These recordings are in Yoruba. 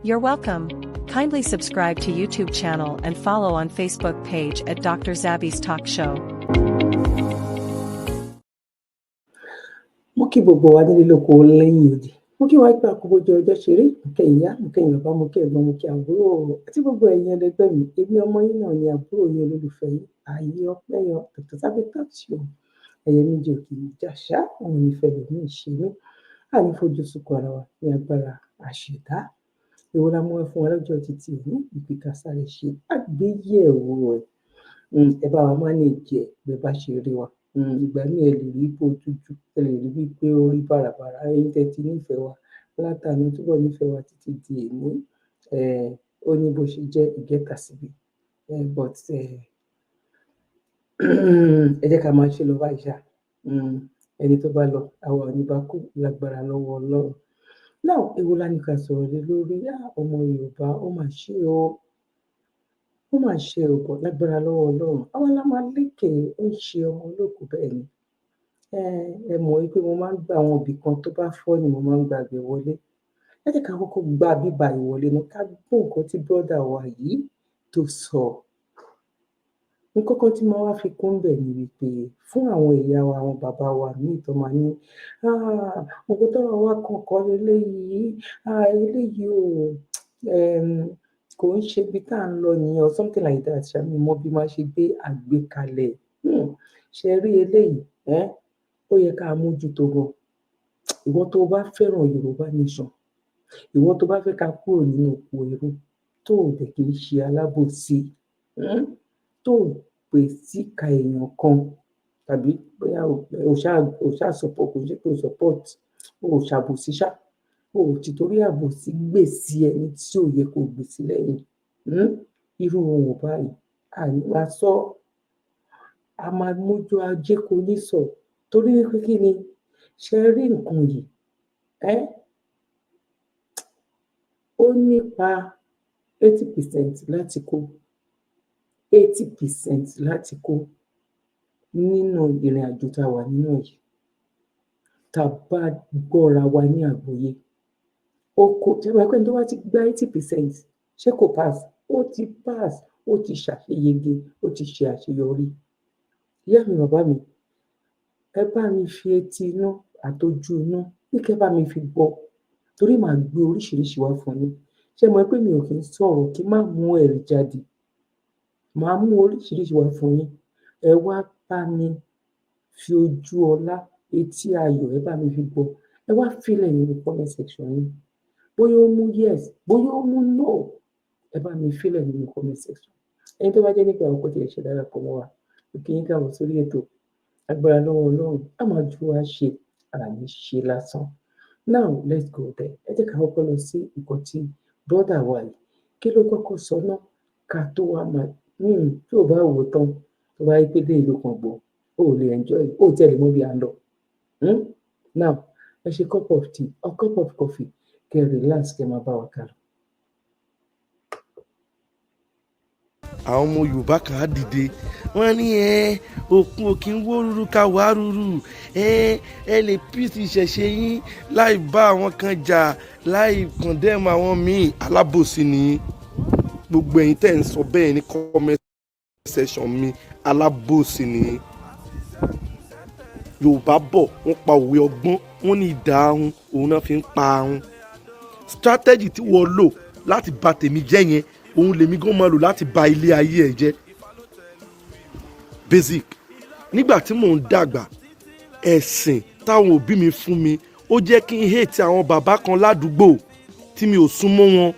You're welcome. Kindly subscribe to YouTube channel and follow on Facebook page at Dr. Zabby's Talk Show. Mo kí gbogbo wa nílé lóko lẹ́yìn odi. Mo kí wa pé àkókò ọjọ́ ṣeré. Mo kí ìyá, mo kí bàbá, mo kí ẹ̀gbọ́n, mo kí àbúrò àti gbogbo ẹ̀yin ẹlẹgbẹ́ mi. Èmi ọmọ yín náà ni, àbúrò yín, olólùfẹ́ yín, Ààyè Ọpẹ́ Yọ, Dr. Zabby Talk Show. Ẹyẹ méjì ò kì í jàṣá, òun ní fẹ́ lòmíì ṣe mí. A ní fojú sunkún ara wa ní agbára àṣẹdá. Èwo la mú wá fún wa lọ́jọ́ títí òní? Ìpè ká sáré ṣe àgbéyẹ̀wò ẹ̀. Ẹ bá wa manage ẹ̀ bẹ́ bá ṣe rí wa. Ìgbà míì ẹ lè rí pé ó dúdú, ẹ lè rí wípé ó rí bàràbàrà. Ẹ̀yin tẹ́ ti nífẹ̀ẹ́ wa látàná, túbọ̀ nífẹ̀ẹ́ wa títí di èní. Ó ní bó ṣe jẹ́ ìgẹ́ta síbi. But ẹ jẹ́ ká máa ṣe lọ báyìí ṣá. Ẹni tó bá lọ, àwa ò ní bá kú lágbára lọ́wọ́ Ọlọ́run. Now, èwo la ní ká sọ̀rọ̀ lé lórí? Ah, ọmọ Yorùbá, ó mà ṣe o. Ó mà ṣe o, but lágbára lọ́wọ́ Ọlọ́run, àwa la máa lékè. Ó ń ṣe ọmọ ológo bẹ́ẹ̀ ni. Ẹ mọ̀ wípé mo máa ń gba àwọn ibì kan tó bá funny, mo máa ń gba ibẹ̀ wọlé. Ẹ jẹ́ ká kọ́kọ́ gba bíbá yìí wọlé ná, ká gbọ́ nǹkan tí brother wa yìí tó sọ. Nǹkan kan tí màá wá fi kún ńbẹ̀ ni wípé fún àwọn ìyá wa, àwọn bàbá wa míì tó máa ní, "Ah, nǹkan tọ́rọ̀ wa kàn kọ́ leléyìí, ah, eléyìí ò kò ń ṣe ibi tá à ń lọ nìyẹn," or something like that ṣá, mi ò mọ bí màá ṣe gbé àgbékalẹ̀. Ṣé ẹ rí eléyìí, ó yẹ ká mójútó gan. Ìwọ tó o bá fẹ́ràn Yorùbá nation, ìwọ tó bá fẹ́ ká kúrò nínú oko ẹrú, tó ò dẹ̀ kí ń ṣe alábòsí, tó ò pè síkà èèyàn kan tàbí bóyá o ṣáà support, kò ń ṣe pé o support, o ò ṣàbòsí ṣá, o ò tìtorí àbòsí gbè sí ẹni tí ò yẹ kó gbè sí lẹ́yìn, irú ohun báyìí, a ní máa sọ, a máa mójú ajé kò ní sọ. Torí wípé kí ni? Ṣe rí nǹkan yìí, ó nípa 80% láti kó, 80% láti kó nínú ìrìn àjò tá a wà nínú ẹ̀ yìí. Tá a bá gbọ́ra wa ní àgbọ́yé, ó kó. Ṣé ẹ mọ̀ pé ẹni tó bá ti gba 80%, ṣé kò pass? Ó ti pass, ó ti ṣàṣeyege, ó ti ṣe àṣeyọrí. Ìyá mi, bàbá mi, ẹ bá mi fi etí inú àtojú inú ní kẹ́ bá mi fi gbọ́, torí màá gbé oríṣiríṣi wá fún yín. Ṣé ẹ mọ̀ pé mi ò kí ń sọ̀rọ̀ kí n má mú ẹ̀rí jáde? Màá mú oríṣiríṣi wá fún yín. Ẹ wá bá mi fi ojú ọlá, etí ayọ̀, ẹ bá mi fi gbọ́. Ẹ wá fi lẹ̀ nínú comment section yín, bóyá ó mú yes, bóyá ó mú no. Ẹ bá mi fi lẹ̀ nínú comment section. Ẹni tó bá jẹ́ nípa àwọn kò tiẹ̀ ṣe darapọ̀ mọ́ wa, mo kí yín káàbọ̀ sórí ètò. Agbára lọ́wọ́ Ọlọ́run, á máa ju wa ṣe, àní ṣe lásán. Now let's go there. Ẹ jẹ́ ká kọ́kọ́ lọ sí nǹkan tí brother wa yìí, kí ló kọ́kọ́ sọ ná, ká tó wá máa tí ò bá wò ó tán, tó bá yẹ pé dé ìlú kan gbọ́, o ò lè enjoy, o ò tiẹ̀ lè mọ bí à ń lọ. Now ẹ ṣe cup of tea or cup of coffee, kẹ́ ẹ relax, kẹ́ ẹ máa bá wa kálọ. Àwọn ọmọ Yorùbá kan á dìde, wọ́n ní ẹ òkun òkè ń wó rúru ká wá rúru. Ẹ lè peace ìṣẹ̀ṣe yín láì bá àwọn kan jà, láì condemn àwọn míì. Alábòsí ni gbogbo ẹ̀yin tẹ́ ń sọ bẹ́ẹ̀ ní comment section mi. Alábòsí ni. Yorùbá bọ̀, wọ́n pa òwe ọgbọ́n, wọ́n ní ìdá ahun òun náà fi ń pa ahun. Strategy tí wọ́n lò láti bà tèmi jẹ́ yẹn, òun lèmi gan máa lò láti bà ilé ayé ẹ̀ jẹ́. Basic, nígbà tí mò ń dàgbà, ẹ̀sìn táwọn òbí mi fún mi, ó jẹ́ kí n hate àwọn bàbá kan ládùúgbò tí mi ò súnmọ́ wọn.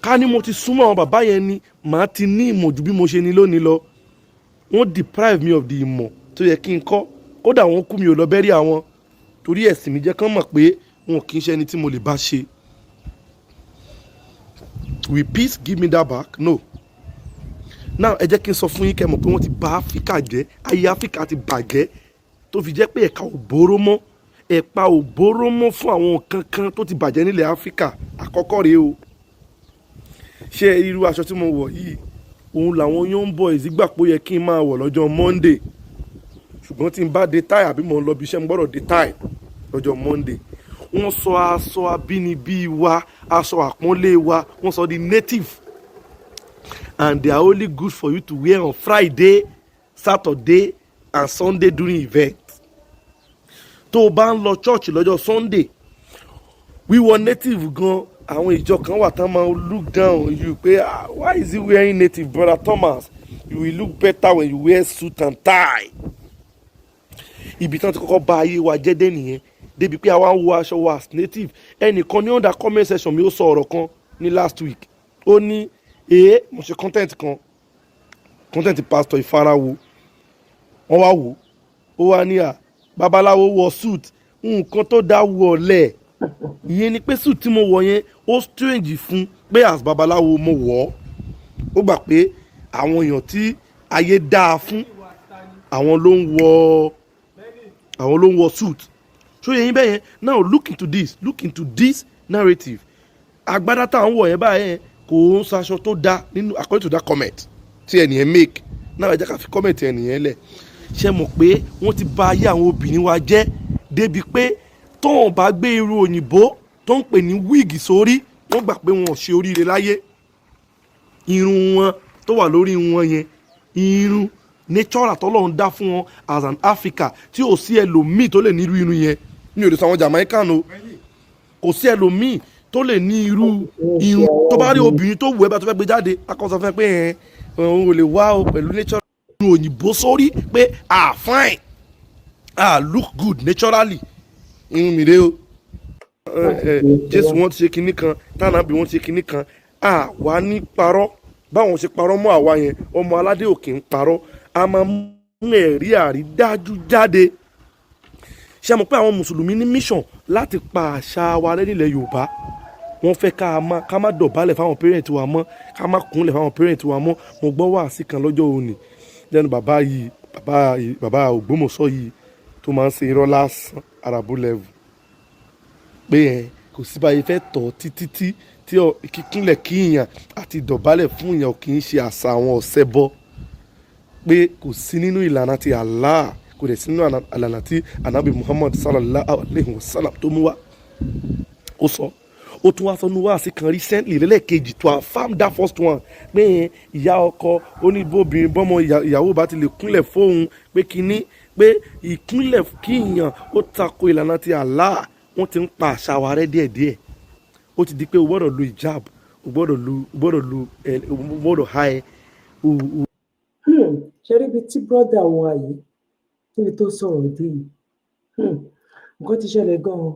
Ká ní mo ti súnmọ́ àwọn bàbá yẹn ni, màá ti ní ìmọ̀ ju bí mo ṣe ní lónìí lọ. Wọ́n deprive me of the ìmọ̀ tó yẹ kí n kọ́. Kódà wọ́n kú, mi ò lọ bẹ́rí àwọn, torí ẹ̀sìn mi jẹ́ kán mọ̀ pé wọn kì í ṣe ẹni tí mo lè bá ṣe. Will peace give me that back? No. Now ẹ jẹ́ kí n sọ fún yín kẹ́ mọ̀ pé wọ́n ti bà Áfíríkà jẹ́. Ayé Áfíríkà ti bàjẹ́ tó fi jẹ́ pé ẹ̀ka ò bóró mọ́, ẹ̀pa ò bóró mọ́ fún àwọn nǹkan kan tó ti bàjẹ́ nílẹ̀ Áfíríkà. Àkọ́kọ́ rèé o. Ṣé irú aṣọ tí mo wọ̀ yìí, òun làwọn young boys gbà pé ó yẹ kí n máa wọ̀ lọ́jọ́ Monday. Ṣùgbọ́n tí n bá dé tie àbí mo ń lọ bí iṣẹ́, mo gbọ́dọ̀ dé tie lọ́jọ́ Monday. Wọ́n sọ aṣọ abínibí wa, aṣọ àpọ́nlé wa, wọ́n sọ di native, and they are only good for you to wear on Friday, Saturday and Sunday during event. Tó o bá ń lọ church lọ́jọ́ Sunday, wíwọ native gan, àwọn ìjọ kan wà tán máa look down on you pé, "Ah, why is he wearing native? Brother Thomas, you will look better when you wear suit and tie." Ibi tí wọ́n ti kọ́kọ́ bà ayé wa jẹ́ dé nìyẹn, débi pé àwa ń wo aṣọ wa as native. Ẹnìkan ní under comment section mi, ó sọ ọ̀rọ̀ kan ní last week. Ó ní èé mo ṣe content kan, content Pastor Ìfarawo. Wọ́n wá wò ó, wá ní à babaláwo wọ suit, nǹkan tó dá wọ ọ̀lẹ̀. Ìyẹn ni pé suit tí mo wọ̀ yẹn, ó strange fún pé as babaláwo mo wọ̀ ọ́. Ó gbà pé àwọn èèyàn tí ayé dáa fún, àwọn ló ń wọ suit. Ṣó yẹ yín bẹ́ẹ̀ yẹn? Now look into this, look into this narrative. Agbádá tá à ń wọ̀ yẹn báyẹn kò ń ṣaṣọ tó dáa nínú, according to that comment tí ẹnìyẹn make. Náà, ẹ jẹ́ ká fi comment ẹnìyẹn lẹ̀. Ṣe mọ̀ pé wọ́n ti bà ayé àwọn obìnrin wa jẹ́ débi pé tóun bá gbé irun òyìnbó tó ń pè ní wig sórí, wọ́n gbà pé wọn ò ṣe oríire láyé? Irun wọn tó wà lórí wọn yẹn, irun natural tọ́lọ́run dá fún wọn as an Africa, tí ò sí ẹlòmíì tó lè ní irú irun yẹn. Mi ò lè sọ àwọn Jamaican o. Kò sí ẹlòmíì tó lè ní irú irun. Tó bá rí obìnrin tó wù ẹ́ bá tó fẹ́ gbé jáde, akọ́sọ fẹ́ pé ẹ̀ òun ò lè wá o pẹ̀lú natural irun òyìnbó sórí pé, "Ah, fine, ah, look good naturally." Irun mi rè o. Jésù wọn ti ṣe kinní kan, tànàbí wọn ti ṣe kinní kan. Àwa ní parọ́ báwọn ṣe parọ́ mọ́ àwa yẹn. Ọmọ aládé òkè ń parọ́, a máa mú ẹ̀rí àrídájú jáde. Ṣé mọ̀ pé àwọn mùsùlùmí ní mission láti pa àṣà wa rẹ́ nílẹ̀ Yorùbá? Wọ́n fẹ́ ká má dọ̀bálẹ̀ fáwọn parent wa mọ́, ká má kúnlẹ̀ fáwọn parent wa mọ́. Mo gbọ́ wáàsí kan lọ́jọ́ òní lẹ́nu bàbá yìí, bàbá Ògbómọ̀ṣọ́ yìí tó máa ń ṣe irọ́ lásán, arabu level, pé ẹ kò sí báyìí fẹ́ tọ̀ títí tí kíkúnlẹ̀ kíyàn àti dọ̀bálẹ̀ fún èèyàn kì í ṣe àṣà àwọn ọ̀ṣẹbọ, pé kò sí nínú ìlànà ti Allah, kò dẹ̀ sí nínú ìlànà tí Anabi Muhammad sallallahu alayhi wa sallam tó mú wá. Ó sọ, ó tún wá sọ nínú wáàsí kan recently lẹ́lẹ́kejì to affirm that first one pé ìyá ọkọ oníbóbìnrin bọ́mọ ìyàwó bá ti lè kúnlẹ̀ fóun, pé kínní, pé ìkúnlẹ̀ kíyàn ó tako ìlànà ti Allah. Wọ́n ti ń pa àṣà wa rẹ́ díẹ̀díẹ̀. Ó ti di pé o gbọ́dọ̀ lu hijab, o gbọ́dọ̀ lu ẹ, o gbọ́dọ̀ ha ẹ o. Ṣe rí ibi tí brother wa yìí, níbi tó sọ̀rọ̀ dé yìí, nǹkan ti ṣẹlẹ̀ gan-an,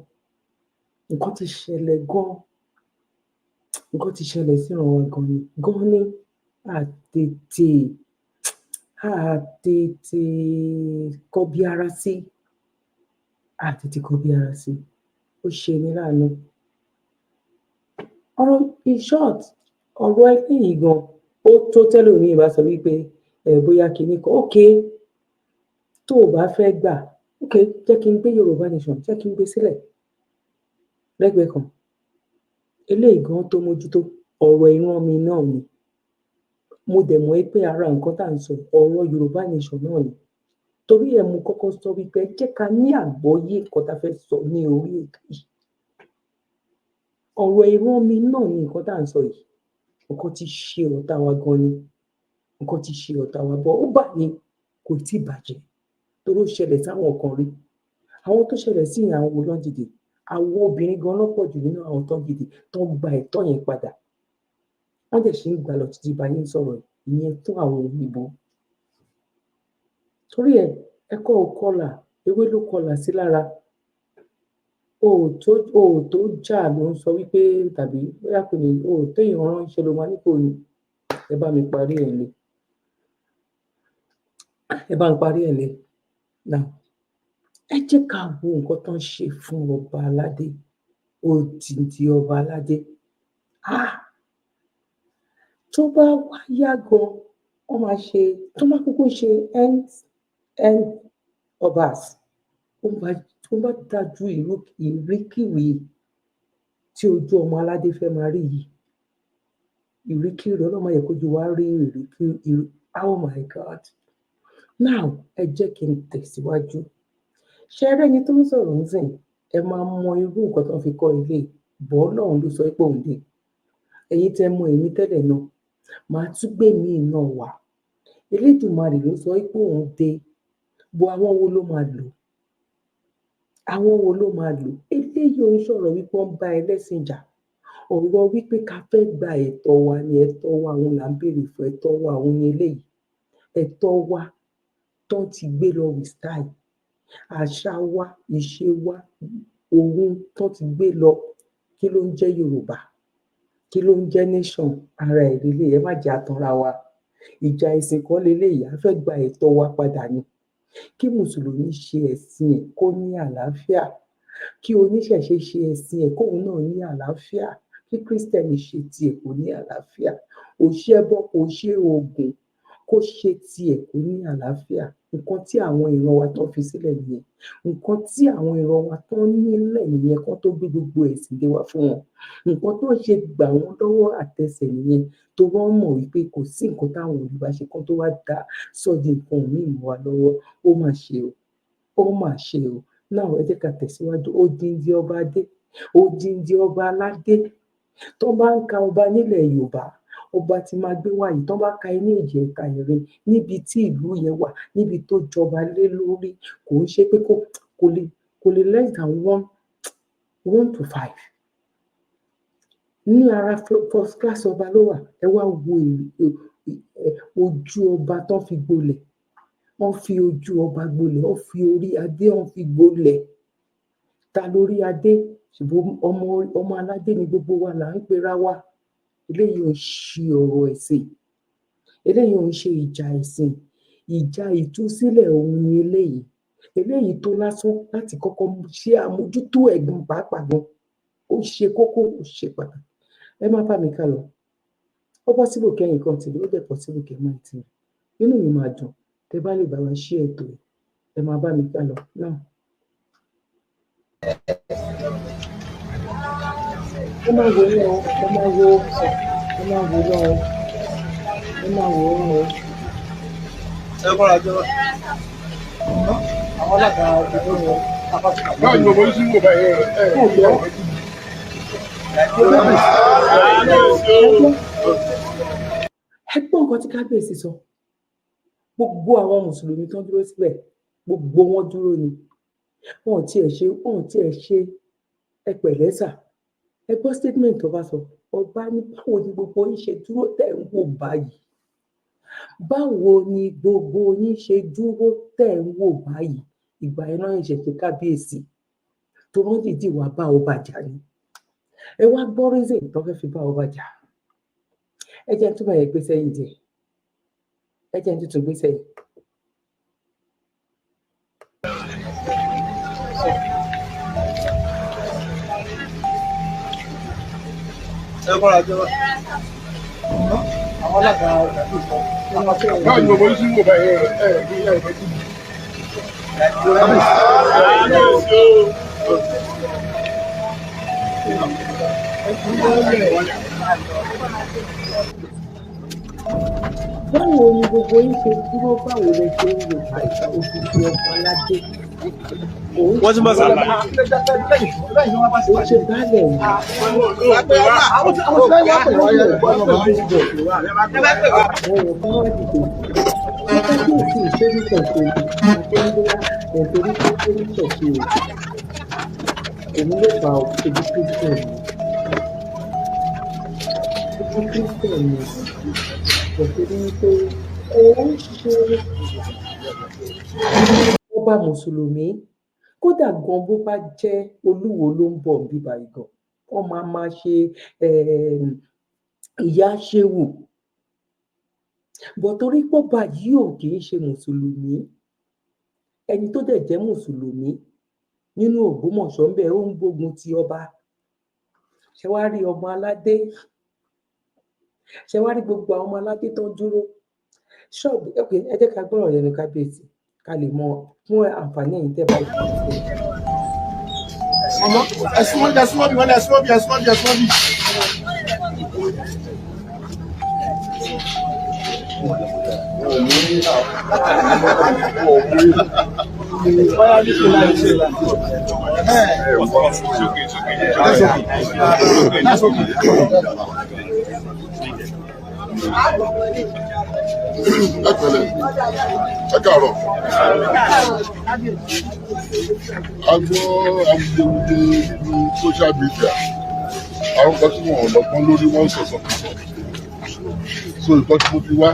nǹkan ti ṣẹlẹ̀ gan-an, nǹkan ti ṣẹlẹ̀ síran wa gan ni gan ni. Àtètè kọbi ara sí, àtètè kọbi ara sí. Ó ṣe ní láàánú. Ọ̀rọ̀, in short, ọ̀rọ̀ eléyìí gan, ó tó tẹ́lòmíì bá sọ wípé ẹ bóyá kinní kan, okay, tó o bá fẹ́ gbà, okay, jẹ́ kí n gbé Yorùbá Nation, jẹ́ kí n gbé sílẹ̀ lẹ́gbẹ̀ẹ́ kan. Eléyìí gan tó mójútó ọ̀rọ̀ ìran mi náà ni. Mo dẹ̀ mọ̀ pé ara nǹkan tá à ń sọ, ọ̀rọ̀ Yorùbá Nation náà ni. Torí ẹ̀ mo kọ́kọ́ sọ wípé ẹ jẹ́ ká ní àgbọ́yé nǹkan tá a fẹ́ sọ ní orí ètò yìí. Ọ̀rọ̀ ìran mi náà ni nǹkan tá à ń sọ yìí. Nǹkan ti ṣe ọ̀tá wa gan ni, nǹkan ti ṣe ọ̀tá wa bọ̀, ó bà ní kò tíì bàjẹ́, torí ó ṣẹlẹ̀ sáwọn kan rí. Àwọn tó ṣẹlẹ̀ sí yẹn, àwọn wo ló ń dìde? Àwọn obìnrin gan ló pọ̀ jù nínú àwọn tó ń dìde, tó ń gba ẹ̀tọ́ yẹn padà. Wọ́n dẹ̀ ṣì ń gbà lọ títí bá yín sọ̀rọ̀ ìyẹn fún àwọn òyìnbó. Torí ẹ̀, ẹ̀kọ́ ò kọlà, ewé ló kọlà sí lára. O ò tó jà ló ń sọ wípé tàbí bóyá kò ní o ò tó èèyàn ránṣẹ́ ló máa ní kò ní. Ẹ bá mi parí ẹ̀ lé, ẹ bá ń parí ẹ̀ lé. Now, ẹ jẹ́ ká wo nǹkan tó ń ṣe fún ọba aládé, odindi ọba aládé. Ah, tó bá wá yá gan, wọ́n máa ṣe tó bá kúkú ṣe end end obas, ó bá dájú ìríkìrí tí ojú ọmọ aládé fẹ́ máa rí yìí, ìríkìrí. Ọlọ́run má jẹ́ kójú wa rí ìríkìrí. Oh my God. Now, ẹ jẹ́ kí n tẹ̀síwájú. Ṣé ẹ rẹ́ni tó ń sọ̀rọ̀ nísìnyí? Ẹ máa mọ irú nǹkan tó ń fi kọ́ ilé bọ́. Ọlọ́run ló sọ pé òun dé. Ẹ̀yin tẹ́ mọ èmi tẹ́lẹ̀ náà, màá tún gbé míì náà wá. Elédùmarè ló sọ pé òun dé bó. Àwọn wo ló máa lò? Àwọn wo ló máa lò? Eléyìí ò ń sọ̀rọ̀ wípé wọ́n ń bá ẹlẹ́sìn jà. Ọ̀rọ̀ wípé ká fẹ́ gba ẹ̀tọ́ wa ni. Ẹ̀tọ́ wa òun là ń béèrè fún. Ẹ̀tọ́ wa òun ni eléyìí. Ẹ̀tọ́ wa tán ti gbé lọ with style, àṣà wa, ìṣe wa òun tán ti gbé lọ. Kí ló ń jẹ́ Yorùbá? Kí ló ń jẹ́ nation? Ara ẹ̀ leléyìí. Ẹ má jẹ́ á tanra wa. Ìjà ẹ̀sìn kọ́ leléyìí. A fẹ́ gba ẹ̀tọ́ wa padà ni. Kí mùsùlùmí ṣe ẹ̀sìn ẹ̀ kó ní àlàáfíà, kí oníṣẹ̀ṣe ṣe ẹ̀sìn ẹ̀ kóun náà ní àlàáfíà, kí Christian ṣe tiẹ̀ kó ní àlàáfíà, òṣẹbọ kò ṣe oògùn kó ṣe tiẹ̀ kó ní àlàáfíà. Nǹkan tí àwọn ìran wa tán fi sílẹ̀ nìyẹn. Nǹkan tí àwọn ìran wa tán nílẹ̀ nìyẹn kán tó gbé gbogbo ẹ̀sìn dé wá fún wọn. Nǹkan tó ṣe gbà wọ́n lọ́wọ́ àtẹsẹ̀ nìyẹn, torí wọ́n mọ̀ wípé kò sí nǹkan táwọn ò lè bá ṣe kán tó wá dá sọ di nǹkan míì mọ́ wa lọ́wọ́. Ó mà ṣe o, ó mà ṣe o. Now, ẹ jẹ́ ká tẹ̀síwájú. Odindi ọba dé, odindi ọba aládé. Tán bá ń ka ọba nílẹ̀ Yorùbá, ọba tí máa gbé wá yìí, tán bá ka ení, èjì, ẹ̀ta, ẹ̀rin níbi tí ìlú yẹn wà, níbi tó jọba lé lórí, kò ń ṣe pé kò lè less than one one to five ní ara. First class ọba ló wà. Ẹ wá wo ojú ọba tán fi gbolẹ̀. Wọ́n fi ojú ọba gbolẹ̀, wọ́n fi orí adé, wọ́n fi gbolẹ̀. Ta lórí adé? Ṣùgbọ́n ọmọ ọmọ aládé ni gbogbo wa là ń pera wa. Eléyìí ò ń ṣe ọ̀rọ̀ ẹ̀sìn, eléyìí ò ń ṣe ìjà ẹ̀sìn. Ìjà ìtúsílẹ̀ òun ni eléyìí. Eléyìí tó lásán láti kọ́kọ́ ṣe àmójútó ẹ̀gbọ́n pàápàá gan, ó ṣe kókó, ó ṣe pàtàkì. Ẹ má bá mi ká lọ. Ó possible kẹ́yìn kan tìlú, ó dẹ̀ possible kẹ́ má tì í. Inú mi máa dùn tẹ́ bá lè bá wa share ètò yìí. Ẹ máa bá mi ká lọ náà. Ẹ máa wò ó, ẹ máa wo, ẹ máa wò lọ, ẹ máa wò ó. Ẹ kọ́ra jọ àwọn alága ìlú wọn. Báwo ni mo sí wò báyìí? Ẹ ẹ gbọ́. Ẹ gbọ́ nǹkan tí kábíyèsí sọ. Gbogbo àwọn mùsùlùmí tó ń dúró síbẹ̀, gbogbo wọn dúró ni. Wọn ò tiẹ̀ ṣe, wọn ò tiẹ̀ ṣe ẹ pẹ̀lẹ́ sà. Ẹ gbọ́ statement tó bá sọ. Ọba ní, báwo ni gbogbo yín ṣe dúró tẹ̀ ń wò báyìí? Báwo ni gbogbo yín ṣe dúró tẹ̀ ń wò báyìí? Ìgbà yẹn náà ṣẹ̀ṣẹ̀ ṣe kábíyèsí tó wọ́n dìídì wá bá ọba jà ni. Ẹ wá gbọ́ reason tó fẹ́ fi bá ọba jà. Ẹ jẹ́ n túbọ̀ yẹn gbé sẹ́yìn díẹ̀. Ẹ jẹ́ n tuntun gbé sẹ́yìn. Ẹ kọ́ra jọ àwọn alága ìlú wọn. Báwo ni mo sí wò báyìí? Ẹ ẹ ẹ. Báwo ni gbogbo yín ṣe dúró? Báwo lẹ ṣe ń wò báyìí? Odidi ọba aládé òun Wọ́n ti mọ̀ sá. ó ṣe baálẹ̀ ni. Àwọn tí wọ́n wá pè wọ́n yẹn. Àwọn èèyàn kan wá dìde ní kábíyèsí ìṣoníṣẹ̀ṣe ni àtẹnudọ́lá ẹ̀ńtorí pé oníṣẹ̀ṣe o, òun ló fà á. Ṣebí Christian ni, ṣebí Christian ni, nítorí wípé òun ṣe ọba mùsùlùmí. Kódà gan, bó bá jẹ́ olúwo ló ń bọ̀ níbí báyìí gan, wọ́n máa máa ṣe ìyá ṣéwù bọ̀, torí pọ́ba yìí ò kì í ṣe mùsùlùmí. Ẹni tó dẹ̀ jẹ́ mùsùlùmí nínú Ògbómọ̀ṣọ́ ńbẹ̀, ó ń gbógun ti ọba. Ṣé wàá rí ọmọ aládé? Ṣé wàá rí gbogbo àwọn ọmọ aládé tó ń dúró ṣọ́ọ̀bù? Ok, ẹ jẹ́ ká gbọ́rọ̀ lẹ́nu kábíyèsí ká lè mọ fún àǹfààní ẹ̀yin tẹ́ bá yìí. Ọmọ ẹsùn ẹsùn bí wọn ẹsùn bí ẹsùn bí ẹsùn bí. It's okay, it's okay. That's okay. That's okay. Ẹ pẹ̀lẹ́, ẹ káàárọ̀. A gbọ́ awuyewuye nínú social media, àwọn kan tí wọn ò lọ́gbọ́n lórí, wọn ń sọ̀sọ̀kùsọ̀. So nǹkan tí mo fi wá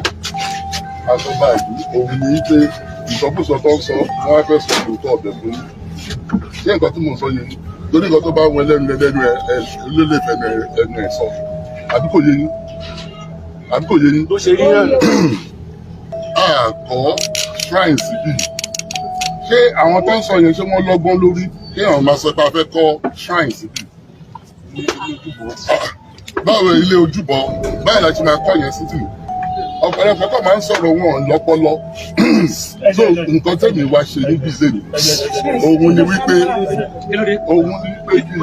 àsọba ìlú òun ni pé ìsọkúsọ tó ń sọ, wọn á fẹ́ sọ òótọ́ ọbẹ̀ fún yín. Ṣé nǹkan tí mò ń sọ yẹn? Torí nǹkan tó bá wọn lẹ́nu lẹ́nu ẹ ẹ ló lè fẹ́ ẹnu ẹ sọ. Àbí kò yé yín? Àbí kò yé yín? Ló ṣe rí náà. Àkọ́ shrine síbí, ṣé àwọn tó ń sọ yẹn, ṣé wọ́n lọ́gbọ́n lórí? Kí àwọn máa sọ pé a fẹ́ kọ́ shrine síbí? Ah, báwo ilé ojúbọ báyìí la ṣe máa kọ́ yẹn sí? Ọ̀pọ̀lọpọ̀ kọ́ máa ń sọ̀rọ̀ wọn lọ́pọlọ. So nǹkan tẹ̀mí wá ṣe ní bísí òun ni wípé kí n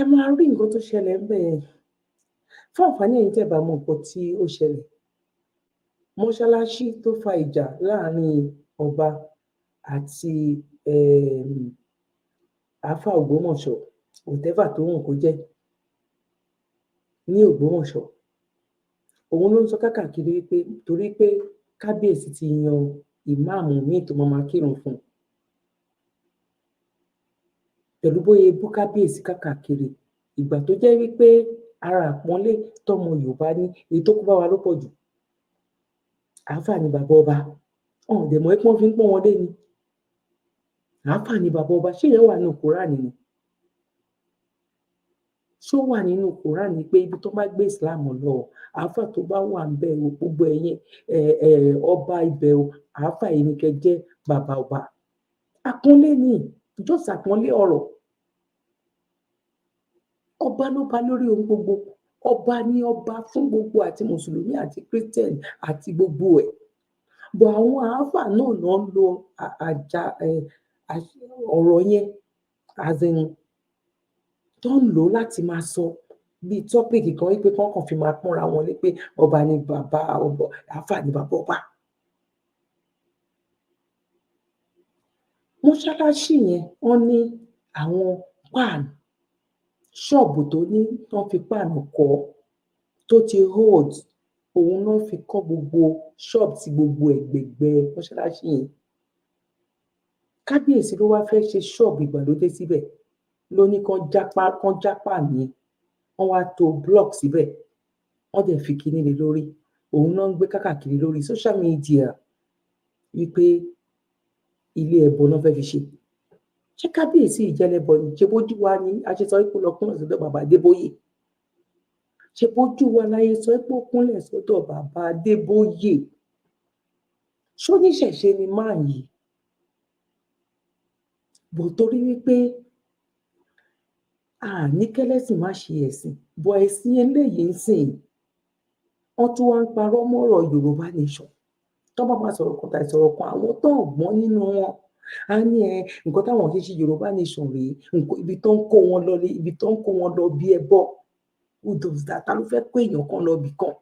Ẹ máa rí nǹkan tó ṣẹlẹ̀ ń bẹ̀ yẹn. Fún àǹfààní ẹ̀yin tẹ́ ẹ bá mọ nǹkan tí ó ṣẹlẹ̀, mọ́ṣáláṣí tó fa ìjà láàrin ọba àti àáfàá Ògbómọ̀ṣọ́, whatever tó wù kó jẹ́ ní Ògbómọ̀ṣọ́, òun ló ń sọ káàkiri wípé torí pé kábíyèsí ti yan ìmáàmù míì tó máa máa kírun fún un, pẹ̀lú bóyá bú kábíyèsí káàkiri. Ìgbà tó jẹ́ wípé ara àpọ́nlé tọmọ Yorùbá ní, èyí tó kó bá wa ló pọ̀ jù. Àáfàá ni bàbá ọba, ọ̀hún dẹ̀ mọ́ pé wọ́n fi ń pọ́n wọn lé ni. Àáfàá ni bàbá ọba. Ṣé ìyẹn wà nínú Kúránì ni? Ṣó wà nínú Kúránì pé ibi tó bá gbé Islam lọ, àáfàá tó bá wà ń bẹ̀ o, gbogbo ẹ̀yin ọba ibẹ̀ o, àáfàá yìí ni kẹ́ jẹ́ bàbá ọba? Àpọ́nlé ni, just àpọ́nlé ọ̀rọ̀. Ọba ló ba lórí ohun gbogbo. Ọba ní ọba fún gbogbo, àti mùsùlùmí àti Christian àti gbogbo ẹ̀ bọ̀. Àwọn àáfàá náà náà ń lo àjà ọ̀rọ̀ yẹn, as in tó ń lò ó láti máa sọ bíi topic kan wípé kán kàn fi máa pọ́nra wọn lé pé ọba ni bàbá ọba, àáfàá ni bàbá ọba. Mọ́ṣáláṣí yẹn, wọ́n ní àwọn páànù ṣọ́ọ̀bù tó ní wọ́n fi páànù kọ́ tó ti hold, òun náà fi kọ́ gbogbo ṣọ́ọ̀bù tí gbogbo ẹ̀gbẹ̀gbẹ́ mọ́ṣáláṣí yẹn. Kábíyèsí ló wáá fẹ́ẹ́ ṣe ṣọ́ọ̀bù ìgbàlódé síbẹ̀, ló ní kán já páànù yẹn, wọ́n wá to block síbẹ̀, wọ́n dẹ̀ fi kinní lé lórí. Òun náà ń gbé káàkiri lórí social media wípé ilé ẹbọ náà fẹ́ẹ́ fi ṣe. Ṣé kábíyèsí ìjẹlẹbọ ni? Ṣe bójú wa ni a ṣe sọ pé ó lọ kúnlẹ̀ sọ́dọ̀ bàbá Adébóyè? Ṣe bójú wa láyé sọ pé ó kúnlẹ̀ sọ́dọ̀ bàbá Adébóyè? Ṣóníṣẹ̀ṣe ni máà yìí bò? Torí wípé a ní kẹlẹ́sìn má ṣe ẹ̀sìn bọ̀, ẹ̀sìn eléyìí ń sìn, wọ́n tún wá ń parọ́ mọ́rọ̀ Yorùbá nation. Tó bá máa sọ̀rọ̀ kan tàbí sọ̀rọ̀ kan, àwọn tó ń gbọ́n nínú wọn á ní ẹ nǹkan táwọn ṣe ṣe Yorùbá nation rèé, nǹkan ibi tó ń kó wọn lọ, ibi tó ń kó wọn lọ bí ẹbọ. Who does that? Ta ló fẹ́ kó èèyàn kan lọ bì kan?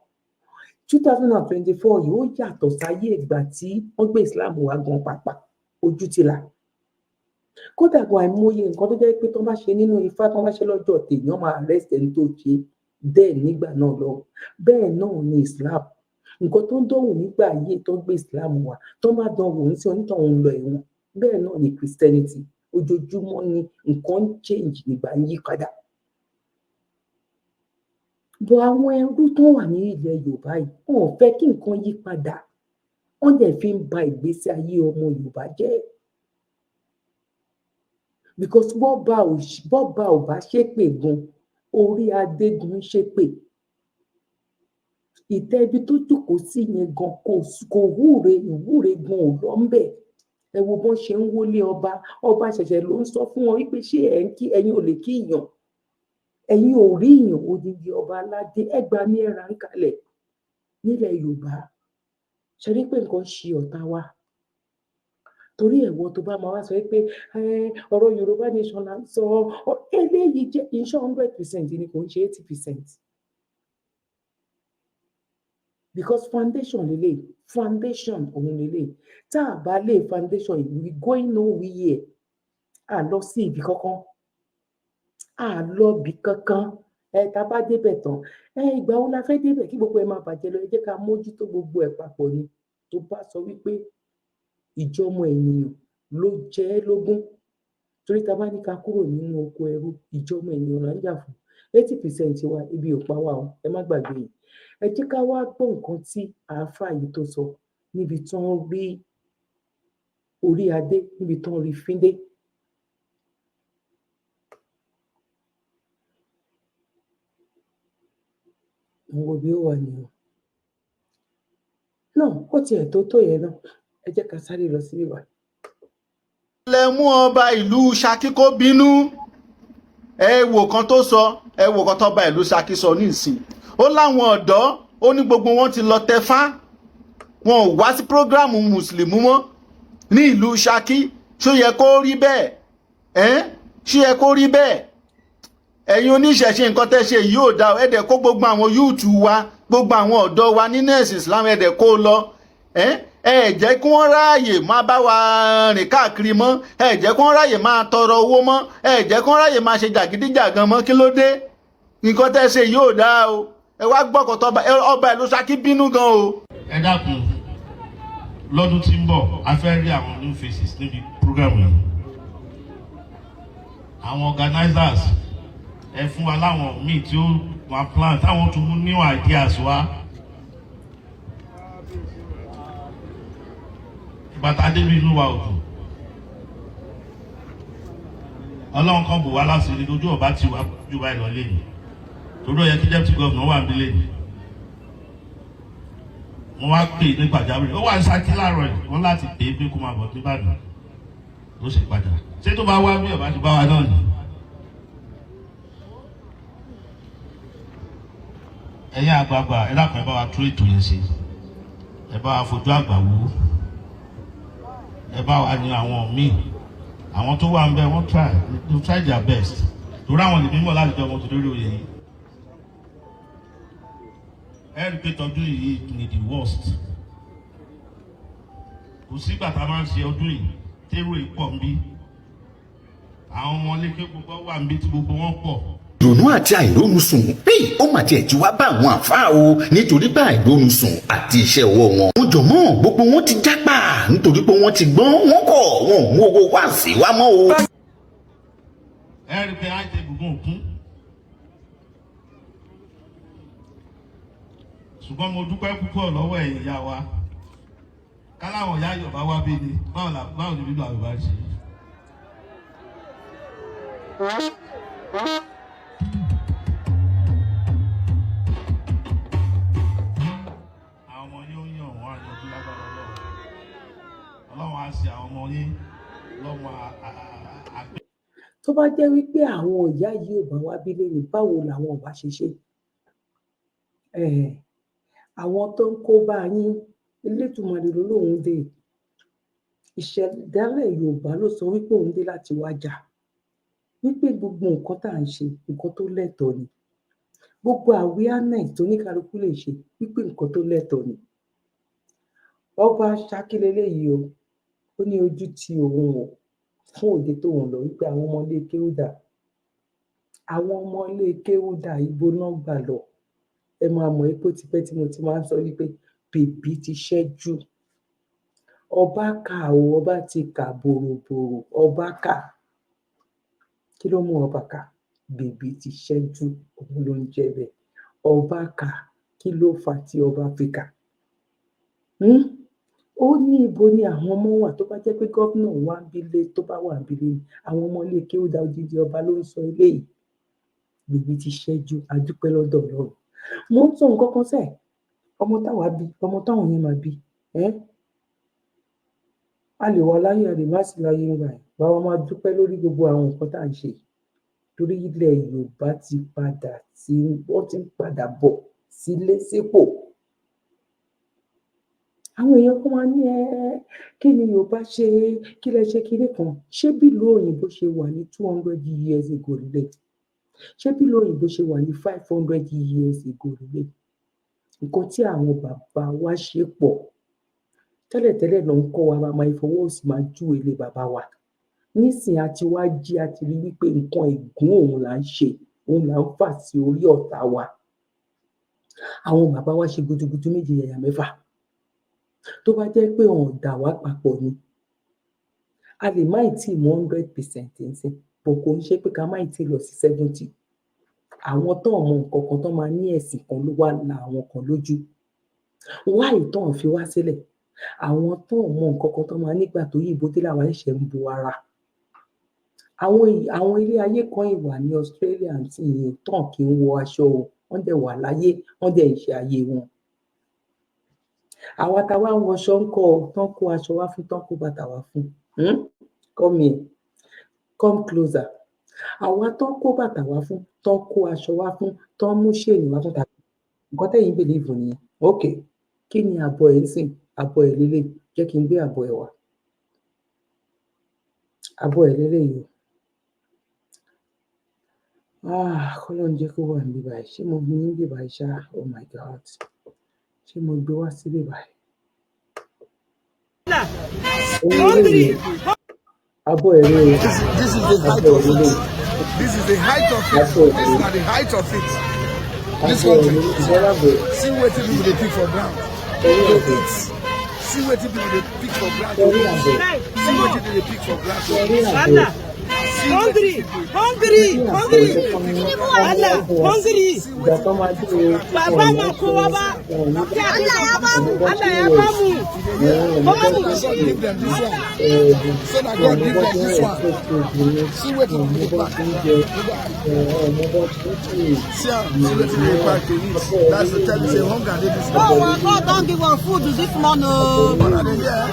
2024 yìí, ó yàtọ̀ sáyé ìgbà tí wọ́n gbé Islam wá gan pàápàá. Ojú ti là. Kódà gan, àìmọye nǹkan tó jẹ́ pé tó bá ṣe nínú Ifá, tó bá ṣe lọ́jọ́ tèèyàn, máa arrest ẹni tó ṣe bẹ́ẹ̀ nígbà náà lọ. Bẹ́ẹ̀ náà ni Islam. Nǹkan tó ń dánwò nígbà ayé tó gbé Islam wá, tó bá dánwò ń sí, onítọ̀hún ń lọ ẹ̀wọ̀n. Bẹ́ẹ̀ náà ni Christianity. Ojoojúmọ́ ni nǹkan ń change, nígbà ń yí padà bọ̀. Àwọn ẹrú tó wà ní ilẹ̀ Yorùbá yìí, wọn ò fẹ́ kí nǹkan yí padà. Wọ́n dẹ̀ fi ń ba ìgbésí ayé ọmọ Yorùbá jẹ́, because bọ́ba ò bá ṣépè gan, orí adégun ń ṣépè. Ìtẹ́ ibi tó jókòó sí yẹn gan kò wúre, ìwúre gan ò lọ ńbẹ̀. Ẹ wo bọ́n ṣe ń wọlé ọba. Ọba ṣẹ̀ṣẹ̀ ló ń sọ fún wọn wípé ṣé ẹ̀ ń kí, ẹ̀yin ò lè kí ìyàn, ẹ̀yin ò rí ìyàn. Odidi ọba aládé, ẹ gbà mí, ẹ rà ń kalẹ̀ nílẹ̀ Yorùbá. Ṣe rí pé nǹkan ṣe ọ̀tá wa? Torí ẹ̀wọ́ tó bá máa wá sọ pé ọ̀rọ̀ Yorùbá nation là ń sọ, eléyìí jẹ́ iṣẹ́ 100% ni, kò ń ṣe 80%, because foundation lélẹ̀, foundation òun lélẹ̀. Tá a bá lé foundation yìí, we going nowhere. A lọ sí ibi kankan, a lọ ibì kankan. Ẹ tá a bá débẹ̀ tán, ẹ ìgbà wo la fẹ́ débẹ̀ kí gbogbo ẹ máa bàjẹ́ lọ? Ẹ jẹ́ ká mójútó gbogbo ẹ̀ papọ̀ ni. Tó bá sọ wípé ìjọmọ ènìyàn ló jẹ ẹ́ lógún, torí tá a bá ní ká kúrò nínú oko ẹrú, ìjọmọ ènìyàn là ń jà fún. 80% wa, ibi ò pa wá o. Ẹ má gbàgbé yìí. Ẹ jẹ́ ká wá gbọ́ nǹkan tí àáfàá yìí tó sọ níbi tán rí orí adé, níbi tán rí fíndé. Mo wo bí ó wà ní o náà, ó tiẹ̀ tó tó yẹn náà. Ẹ jẹ́ ká sáré lọ síbí báyìí. Lẹ mú ọba ìlú Ṣakí kó bínú. Ẹ wò kan tó sọ, ẹ wò kan tó ba ìlú Ṣakí sọ nísìn. Ó láwọn ọ̀dọ́, ó ní gbogbo wọn ti lọ tẹfá, wọn ò wá sí prógráàmù mùsùlùmí mọ́ ní ìlú Ṣakí. Ṣó yẹ kó rí bẹ́ẹ̀? Ẹ́ ṣó yẹ kó rí bẹ́ẹ̀? Ẹ̀yin oníṣẹ̀ṣe, nǹkan tẹ́ ṣe yìí ò dáa. Ẹ dẹ̀ kó gbogbo àwọn yúùtù wa, gbogbo àwọn ọ̀dọ́ wa nínú ẹ̀sìn Islam, ẹ dẹ̀ kó lọ. Ẹ ẹ jẹ́ kí wọ́n ráàyè máa bá wa rìn káàkiri mọ́, ẹ jẹ́ kí wọ́n ráàyè máa tọrọ owó mọ́, ẹ jẹ́ kí wọ́n ráàyè máa ṣe jàgídíjàgan mọ́. Kí ló dé? Nǹkan tẹ́ ṣe yìí ò dáa o. Ẹ wá gbọ́kọ̀ tó ọba ìlú Ṣakí bínú gan o. Ẹ dákun, lọ́dún tí ń bọ̀, a fẹ́ rí àwọn new faces níbi program yìí. Àwọn organizers, ẹ fún wa láwọn míì tí ó wà plan, táwọn tún mú new ideas wá. Bàtà débi, inú wa ò dùn. Ọlọ́run kan bò wá láṣìírí lójú ọba tí wàá jù báyìí lọ lẹ́yìn, torí ó yẹ kí deputy governor wà nílé ni. Mo wá pè ní pàjáwìrì, ó wà ní Ṣakí láàárọ̀ yìí, wọ́n láti pè é pé kó máa bọ̀ níbàdàn ló ṣe padà. Ṣé tó bá wá bí ọba ti bá wa náà ni. Ẹ̀yin àgbààgbà, ẹ dákun, ẹ bá wa tún ètò yẹn ṣe, ẹ bá wa fojú àgbà wò, ẹ bá wa yan àwọn míì. Àwọn tó wà ń bẹ, wọ́n try, they try their best, torí àwọn lèmi mọ̀ láti jọ ọmọ tó lórí oyè yìí. Ẹ rí i pé tọdún yìí ni the worst. Kò sígbà tá a máa ń ṣe ọdún yìí térò ìpọ̀ ń bí, àwọn ọmọ lékè gbogbo wà ń bí tí gbogbo wọn pọ̀. Ìrònú àti àìrónú sùn bí ó mà tiẹ̀ ti wá bá àwọn àfáà o, nítorí bá àìrónú sùn àti iṣẹ́ ọwọ́ wọn. Wọ́n jọ mọ́ gbogbo wọn ti jápa nítorí pé wọ́n ti gbọ́n, wọ́n kọ̀, wọn ò mú owó wá sí wa mọ́ o. Ẹ rí i pé àìtẹ gbogbo òkun, ṣùgbọ́n mo dúpẹ́ púpọ̀ lọ́wọ́ ẹ̀yin ìyá wa. Káláwọn ìyá Yorùbá wá bí ni, báwo ni bíbá Yorùbá ṣe. Àwọn ọmọ yín ó yàn wọ́n àyànjú lágbára Ọlọ́run. Ọlọ́run á ṣe àwọn ọmọ yín lọ́mọ àgbẹ̀. Tó bá jẹ́ wípé àwọn ìyá yìí ò bá wá bí lẹ́nu, báwo làwọn ò bá ṣe ṣe? Àwọn tó ń kó bá yín, Elédùmarè ló lóun dé. Ìṣẹ̀dálẹ̀ Yorùbá ló sọ wípé òun dé láti wá jà, wípé gbogbo nǹkan tá à ń ṣe, nǹkan tó lẹ́tọ̀ọ́ ni. Gbogbo awareness tó ní kálukú lè ṣe, wípé nǹkan tó lẹ́tọ̀ọ́ ni. Ọba Ṣakí leléyìí o. Ó ní ojú ti òun o fún òde tóun lọ, wípé àwọn ọmọ ilé kéwú dà, àwọn ọmọ ilé kéwú dà, ibo náà gbà lọ? Ẹ máa mọ̀ pé ó ti pẹ́ tí mo ti máa ń sọ wípé bèbí ti ṣẹ́jú. Ọba kà o, ọba ti kà bòròbòrò. Ọba kà, kí ló mú ọba kà? Bèbí ti ṣẹ́jú, òun ló ń jẹ́ bẹ́ẹ̀. Ọba kà, kí ló fà tí ọba fi kà? Ó ní ibo ni àwọn ọmọ wà? Tó bá jẹ́ pé gómìnà wà ń bílé, tó bá wà ń bílé, àwọn ọmọ ilé kéwú dá? Odidi ọba ló ń sọ eléyìí. Bèbí ti ṣẹ́jú. A dúpẹ́ lọ́dọ̀ Ọlọ́run. Mo ń sọ nǹkan kan sẹ́ẹ̀, ọmọ táwa bí, ọmọ táwọn yẹn máa bí ẹ́, a lè wà láyé, a lè má sí láyé ńgbà yẹn. Báwa máa dúpẹ́ lórí gbogbo àwọn nǹkan tá à ń ṣe, torí ilẹ̀ Yorùbá ti padà sí, wọ́n ti ń padà bọ̀ sílé sípò. Àwọn èèyàn kan máa ní, ẹ kí ni Yorùbá ṣe, kí lẹ ṣe kinní kan? Ṣé bí ìlú òyìnbó ṣe wà ní 200 years ago lélẹ̀? Ṣé bí ìlú òyìnbó ṣe wà ní 500 years ago lélẹ̀? Nǹkan tí àwọn bàbá wa ṣe pọ̀ tẹ́lẹ̀tẹ́lẹ̀ ló ń kọ́ wa, máa fọwọ́ òsì máa júwe ilé bàbá wa. Nísìnyí, a ti wá jí, a ti rí wípé nǹkan ègún òun là ń ṣe, òun là ń fà sí orí ọ̀tá wa. Àwọn bàbá wa ṣe gudugudu méje yàyà mẹ́fà. Tó bá jẹ́ pé wọn ò dà wá papọ̀ ni, a lè má ì tíì mú 100% nísìn, but kò ń ṣe pé ká má ì tíì lọ sí 70. Àwọn tó mọ nǹkan kan tó máa ní ẹ̀sìn kan ló wá la àwọn kan lójú. Why tán fi wá sílẹ̀? Àwọn tó mọ nǹkan kan tó máa nígbà tó yìnbó dé làwọn ṣẹ̀ṣẹ̀ ń bo ara. Àwọn ilé ayé kan ìwà ní Australia nísìnyí tán kì í wọ aṣọ o, wọ́n dẹ̀ wà láyé, wọ́n dẹ̀ ń ṣe ayé wọn. Àwa tá a wá ń wọṣọ ńkọ́ o, tán kó aṣọ wá fún, tán kó bàtà wá fún? Come here, come closer. Àwa tán kó bàtà wá fún, tán kó aṣọ wá fún, tán mú chain wá fún, tàbí nǹkan tẹ́yin believe nìyẹn. Ok, kí ni àbọ̀ ẹ̀ ń sìn? Àbọ̀ ẹ̀ lélẹ̀, jẹ́ kí n gbé àbọ̀ ẹ̀ wá. Àbọ̀ ẹ̀ lélẹ́yìí o. Ah, k'Ọlọ́run jẹ́ kó wà níbí báyìí. Ṣé mo ní níbí báyìí ṣá? Oh my God, ṣé mo gbé wá síbí báyìí? Òun lélẹ́yìí o. Abọ́ ẹ̀ rèé o. This is the height Abọ́ ẹ̀ of it. lélẹ́yìí. This is the height of it. Abọ́ ẹ̀ This rèé. is the height of it. This Abọ́ ẹ̀ country. rèé. Ìjọba. See wetin people dey pick for ground Ẹ̀rí to àbọ̀. eat. See wetin people dey pick for ground to Ẹ̀rí eat. àbọ̀. See wetin they dey pick for ground to Ẹ̀rí eat. àbọ̀. See Hungry, wetin people hungry, Ẹ̀rí àbọ̀. hungry. Allah, hungry. See Ìgbà wetin tó máa dé o, Baba wọn ò ma ní kowa ba. wọn ò ní Allah ya bamu, Allah ya bamu. wọn ò ní Bamu. God give them this one. So that God give them this one. See wetin people dey pack. See am, see wetin they dey pack to eat. That's to tell you say hunger dey this Oh, country. God don give us food this morning. Una dey hear?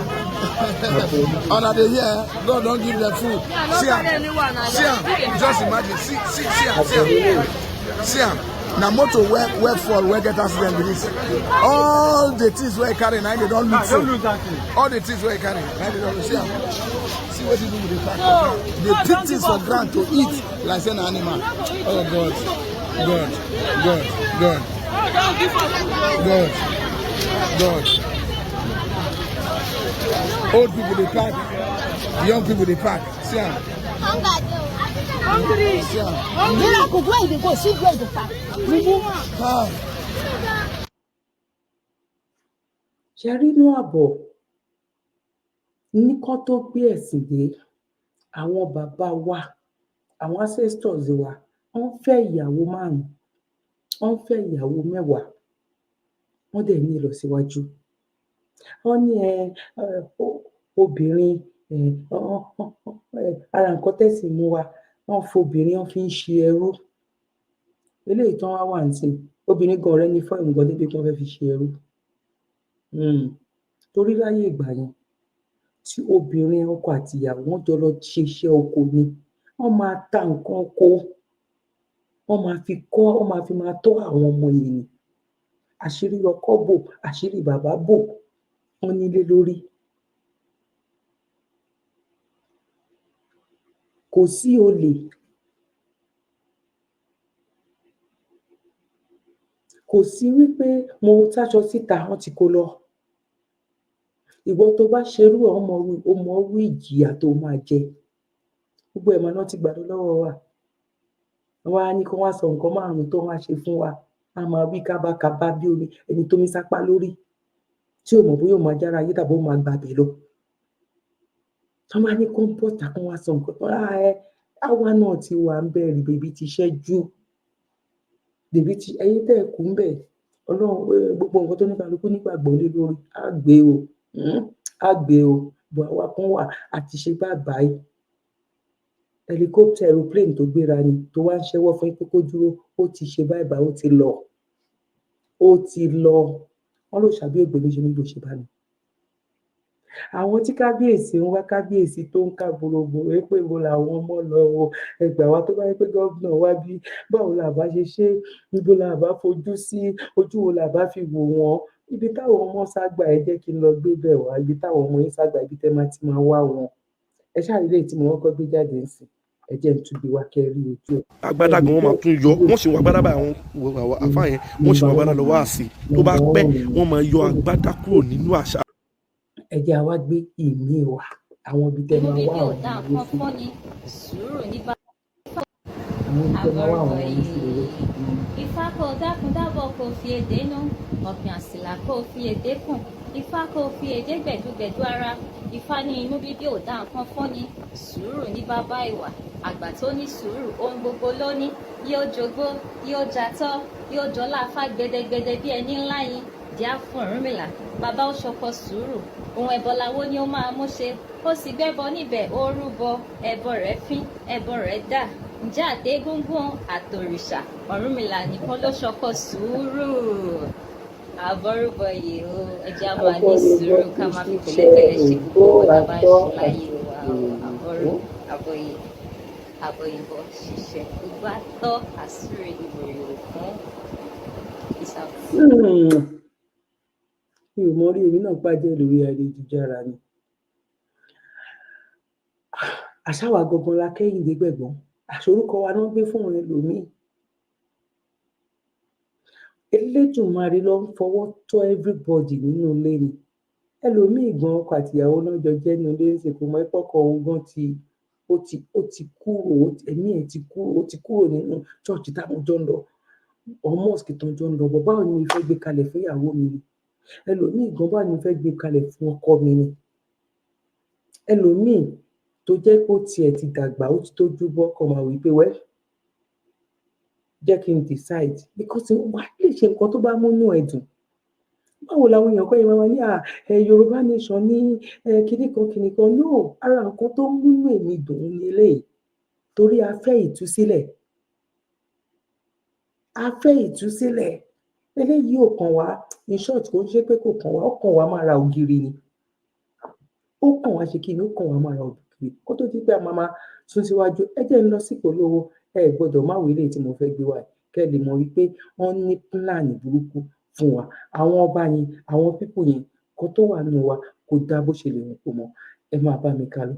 Una dey hear? God don give them food. See am, see am. Just imagine. See, see, see am, see am. See am. Na motor wey fall, wey get accident be this. All the things wey e carry na im dey don look so. All the things wey e carry na im dey don look. See am. See wetin people dey pack for ground. Dey pick things for ground to eat like say na animal. Oh God, God, God, God, God, God. Old people dey pack, young people dey pack. See am. Hungry. See am. Miracle, where you dey go? See where you dey pack. Mumu. Ah. Ṣe rí inú àbọ̀ ní kán tó gbé ẹ̀sìn dé, àwọn bàbá wa, àwọn ancestors wa, wọ́n fẹ́ ìyàwó márùn-ún, wọ́n fẹ́ ìyàwó 10, wọ́n dẹ̀ ní ìlọsíwájú. Wọ́n ní ẹ obìnrin ara nǹkan tẹ́sìn mú wá, wọ́n fobìnrin, wọ́n fi ń ṣe ẹrú. Eléyìí tán wá wà nísìnyí, obìnrin gan ọ̀rẹ́ ní fọ́ọ̀mù gan débi pé wọ́n fẹ́ fi ṣe ẹrú. Torí láyé ìgbà yẹn, tí obìnrin, ọkọ àti ìyàwó, wọ́n jọ lọ ṣe iṣẹ́ oko ni, wọ́n máa ta nǹkan oko, wọ́n máa fi kọ́, wọ́n máa fi máa tọ́ àwọn ọmọ yẹn ni. Àṣírí ọkọ bò, àṣírí bàbá bò, wọ́n nílé lórí. Kò sí olè, kò sí wípé mo sáṣọ síta, wọ́n ti kó lọ. Ìwọ tó bá ṣerú ẹ̀, ó mọ irú ìjìyà tó máa jẹ. Gbogbo ẹ̀ mà ná ti gbà lọ lọ́wọ́ wa. Wọ́n á ní kí wọ́n sọ nǹkan márùn-ún tó wá ṣe fún wa, á máa wí kábákabá bí omi ẹni tó mí sápá lórí, tí ò mọ̀ bóyá ó máa jára ayé tàbí ó máa gbabẹ̀ lọ. Tọ́ bá ní kó ń bọ̀tà kó wá sọ nǹkan tó ẹ àwa náà ti wà ń bẹ̀rẹ̀ bèbí ti ṣẹ́jú bèbí ti ẹ̀yin tẹ́ ẹ kù ń bẹ̀. Ọlọ́run, gbogbo nǹkan tó ní kálukú nígbàgbọ́ lé lórí á gbé o, á gbé o. Bọ̀ àwa kan wà àti ṣe báyìí, helicopter, aeroplane tó gbéra ni tó wá ń ṣẹ́wọ́ fún pé kó dúró, ó ti ṣe báyìí báyìí, ó ti lọ, ó ti lọ. Wọ́n ló ṣàbí ògbé ló ṣe mí ló ṣe bá mi. Àwọn tí kábíyèsí ń wá, kábíyèsí tó ń ká boroboro pé ibo làwọn ọmọ lọ o, ẹgbà wa. Tó bá yẹ pé gómìnà wá bí, báwo la bá ṣe ṣe? Ibo la bá fojú sí? Ojú wo la bá fi wò wọ́n? Ibi táwọn ọmọ sá gbà, ẹ jẹ́ kí n lọ gbé bẹ̀ wá. Ibi táwọn ọmọ yín sá gbà, ibi tẹ́ máa ti máa wá wọn. Ẹ ṣáà rí eléyìí tí mo kọ́kọ́ gbé jáde ńsìn. Ẹ jẹ́ n tún gbé wá kẹ́ ẹ rí ojú ẹ̀. Agbádá gan, wọn máa tún yọ, wọ́n sì wọ agbádá báyìí. Àwọn àfáà yẹn, wọ́n sì wọ agbádá lọ wá sí. Tó bá pẹ́, wọ́n máa yọ agbádá kúrò nínú àṣà. Ẹ jẹ́ a wá gbé ìmíì wá, àwọn ibi tẹ́ Inú máa bíbí wá ò àwọn dá ọmọ yín nǹkan sí. fọ́ni, sùúrù ní bá Àwọn ibi tẹ́ máa wá àwọn ọmọ yín sí lélẹ̀. Ifá kó dákun dábọ̀, kó fi èdè nú ọ̀pìn àsìlà, kó fi èdè kùn, Ifá kó fi èdè gbẹ̀dúgbẹ̀dú ara. Ifá ní inú bíbí ò dá nǹkan fọ́ni, sùúrù ní bàbá ìwà. Àgbà tó ní sùúrù, ohun gbogbo ló ní. Yóò jogbo, yóò jatọ́, yóò jọlá afá gbẹdẹgbẹdẹ bí ẹni ńlá yín díá fún Ọ̀rúnmìlà. Bàbá ó ṣọkọ sùúrù, ohun ẹbọ làwo ni ó máa mú ṣe. Ó sì gbẹ́bọ níbẹ̀, ó rúbọ, ẹbọ rẹ̀ fín, ẹbọ rẹ̀ dà. Ǹjẹ́ àtẹ̀gúngún àtòrìṣà, Ọ̀rúnmìlà nìkan ló ṣọkọ sùúrù. Àbọrúbọyè o. Ẹ jẹ́ á máa ní sùúrù, ká máa fi pẹ̀lẹ́pẹ̀lẹ́ ṣe gbogbo nǹkan tá a bá ń ṣe láyé wa o. Àbọrú àbọyè, àbọyìnbọ ṣiṣẹ́ gbogbo àtọ́ àsúre ìwòrìwò fún. Peace out. Mi ò mọ rí, èmi náà pàjẹ́ lórí ayélujára ni. Àṣàwà gangan la kẹ́hìndé gbẹ̀gbọ́n, àṣorúkọ wa náà gbé fún ẹlòmíì. Elédùmarè ló ń fọwọ́ tọ́ everybody nínú ilé ni. Ẹlòmíì gan, ọkọ àtìyàwó náà jọ jẹ́ nínú ilé ńsìn, kò mọ̀ pé ọkọ òun gan ti ó ti kúrò, ẹ̀mí ẹ̀ ti kúrò, ó ti kúrò nínú church táwọn jọ ń lọ or mosque tó jọ ń lọ. Bọ̀ báwo ni mo fẹ́ gbé kalẹ̀ fún ìyàwó mi ni? Ẹlòmíì gan, báwo ni mo fẹ́ gbé kalẹ̀ fún ọkọ mi ni? Ẹlòmíì tó jẹ́ pé ó tiẹ̀ ti dàgbà, ó ti tójú bọ́, kàn máa wí pé, "Well, jẹ́ kí n decide," because wà á lè ṣe nǹkan tó bá múnú ẹ dùn. Báwo làwọn èèyàn kọ́ yẹn máa ní à ẹ Yorùbá nation ní ẹ kinní kan kinní kan? No, ara nǹkan tó múnú èmi dùn ní eléyìí, torí a fẹ́ ìtúsílẹ̀, a fẹ́ ìtúsílẹ̀. Eléyìí ò kàn wá. In short, kò ń ṣe pé kò kàn wá, ó kàn wá mára ògiri ni. Ó kàn wá ṣe kí ni? Ó kàn wá mára ògiri. Kó tó di pé a máa sún síwájú, ẹ jẹ́ n lọ sí ìpolówó. Ẹ gbọ́dọ̀ má wo eléyìí tí mo fẹ́ gbé wá yìí, kẹ́ ẹ lè mọ̀ wípé wọ́n ní plan burúkú fún wa. Àwọn ọba yẹn, àwọn people yẹn, nǹkan tó wà nínú wa kò dáa bó ṣe lè wù kó mọ. Ẹ máa bá mi ká lọ.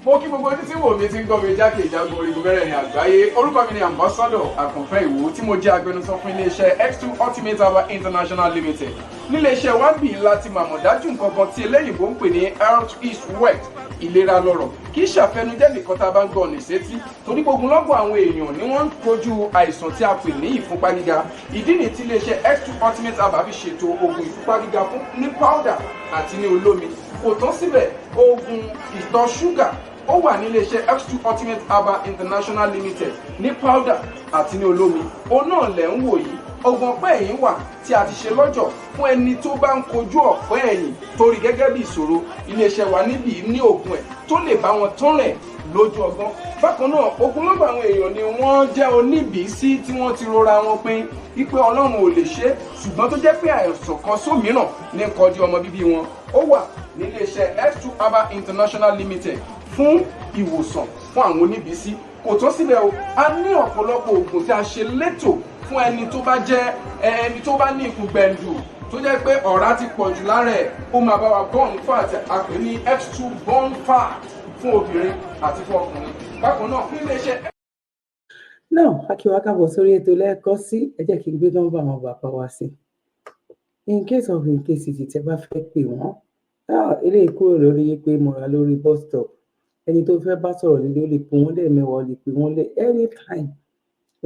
Mo kí gbogbo ojú tí wò mí, tí ń gbọ́ mi jákèjádò orígun mẹ́rẹ̀ẹ̀rin àgbáyé. Orúkọ mi ni Ambassador Àkànfẹ́ Ìwò, tí mo jẹ́ agbẹnusọ fún iléeṣẹ́ X2 Ultimate Herbal International Limited. Níléeṣẹ́ wa ń bì láti màmọ̀ dájú nǹkan kan tí eléyìnbó ń pè ní health is wealth, ìlera lọ́rọ̀. Kì í ṣàfẹnujẹ́ nìkan tá a bá ń gbọ́ ọ̀nà ìsétí, torí gbogbo lọ́gbọ̀n àwọn èèyàn ni wọ́n ń kojú àìsàn tí a pè ní ìfúnpá gíga. Ìdí nìyí tí iléeṣẹ́ X2 Ultimate Herbal fi ṣètò oògùn ìfúnpá gíga fún ní powder àti ní olómi. Kò tán síbẹ̀, oògùn ìtọ̀ ṣúgà, ó wà ní iléeṣẹ́ X2 Ultimate Herbal International Limited ní powder àti ní olómi. Òun náà lẹ̀ ń wò yìí. Oògùn ọ̀pẹ́ ẹ̀yìn wà tí a ti ṣe lọ́jọ̀ fún ẹni tó bá ń kojú ọ̀pẹ́ ẹ̀yìn torí gẹ́gẹ́ bí ìṣòro. Iléeṣẹ́ wa níbí ní oògùn ẹ̀ tó lè bá wọn tán rẹ̀ lójú ọgbọ́n. Bákan náà, ogunlọ́gọ̀ àwọn èèyàn ni wọ́n jẹ́ oníbìísí tí wọ́n ti rora wọn pin wípé Ọlọ́run ò lè ṣe, ṣùgbọ́n tó jẹ́ pé àìsàn kan sómìíràn ní kọjú ọmọ bíbí wọn. Ó wà níléeṣẹ́ X2 Herbal International Limited fún ìwòsàn fún àwọn oníbìísí. Kò tán síbẹ̀ o, a ní ọ̀pọ̀lọpọ̀ oògùn tí a ṣe létò fún ẹni tó bá jẹ́ ẹni tó bá ní ikùn gbẹ̀ǹdù, tó jẹ́ pé ọ̀rá ti pọ̀ jù lára ẹ̀. Ó máa bá wa burn fat, a pè ní X2 burn fat, fún obìnrin àti fún ọkùnrin bákan náà níléeṣẹ́. Náà a kí wa káàbọ̀ sórí ètò lẹ́ẹ̀kan sí. Ẹ jẹ́ kí n gbé nọ́mbà àwọn bàbá wa sí in case of in case tí tẹ bá fẹ́ pè wọ́n. Eléyìí kúrò lórí pé mo rà lórí bus stop. Ẹni tó fẹ́ bá sọ̀rọ̀ nílé, ó lè pè wọ́n lẹ́ẹ̀mẹwàá, ó lè pè wọ́n lẹ́ anytime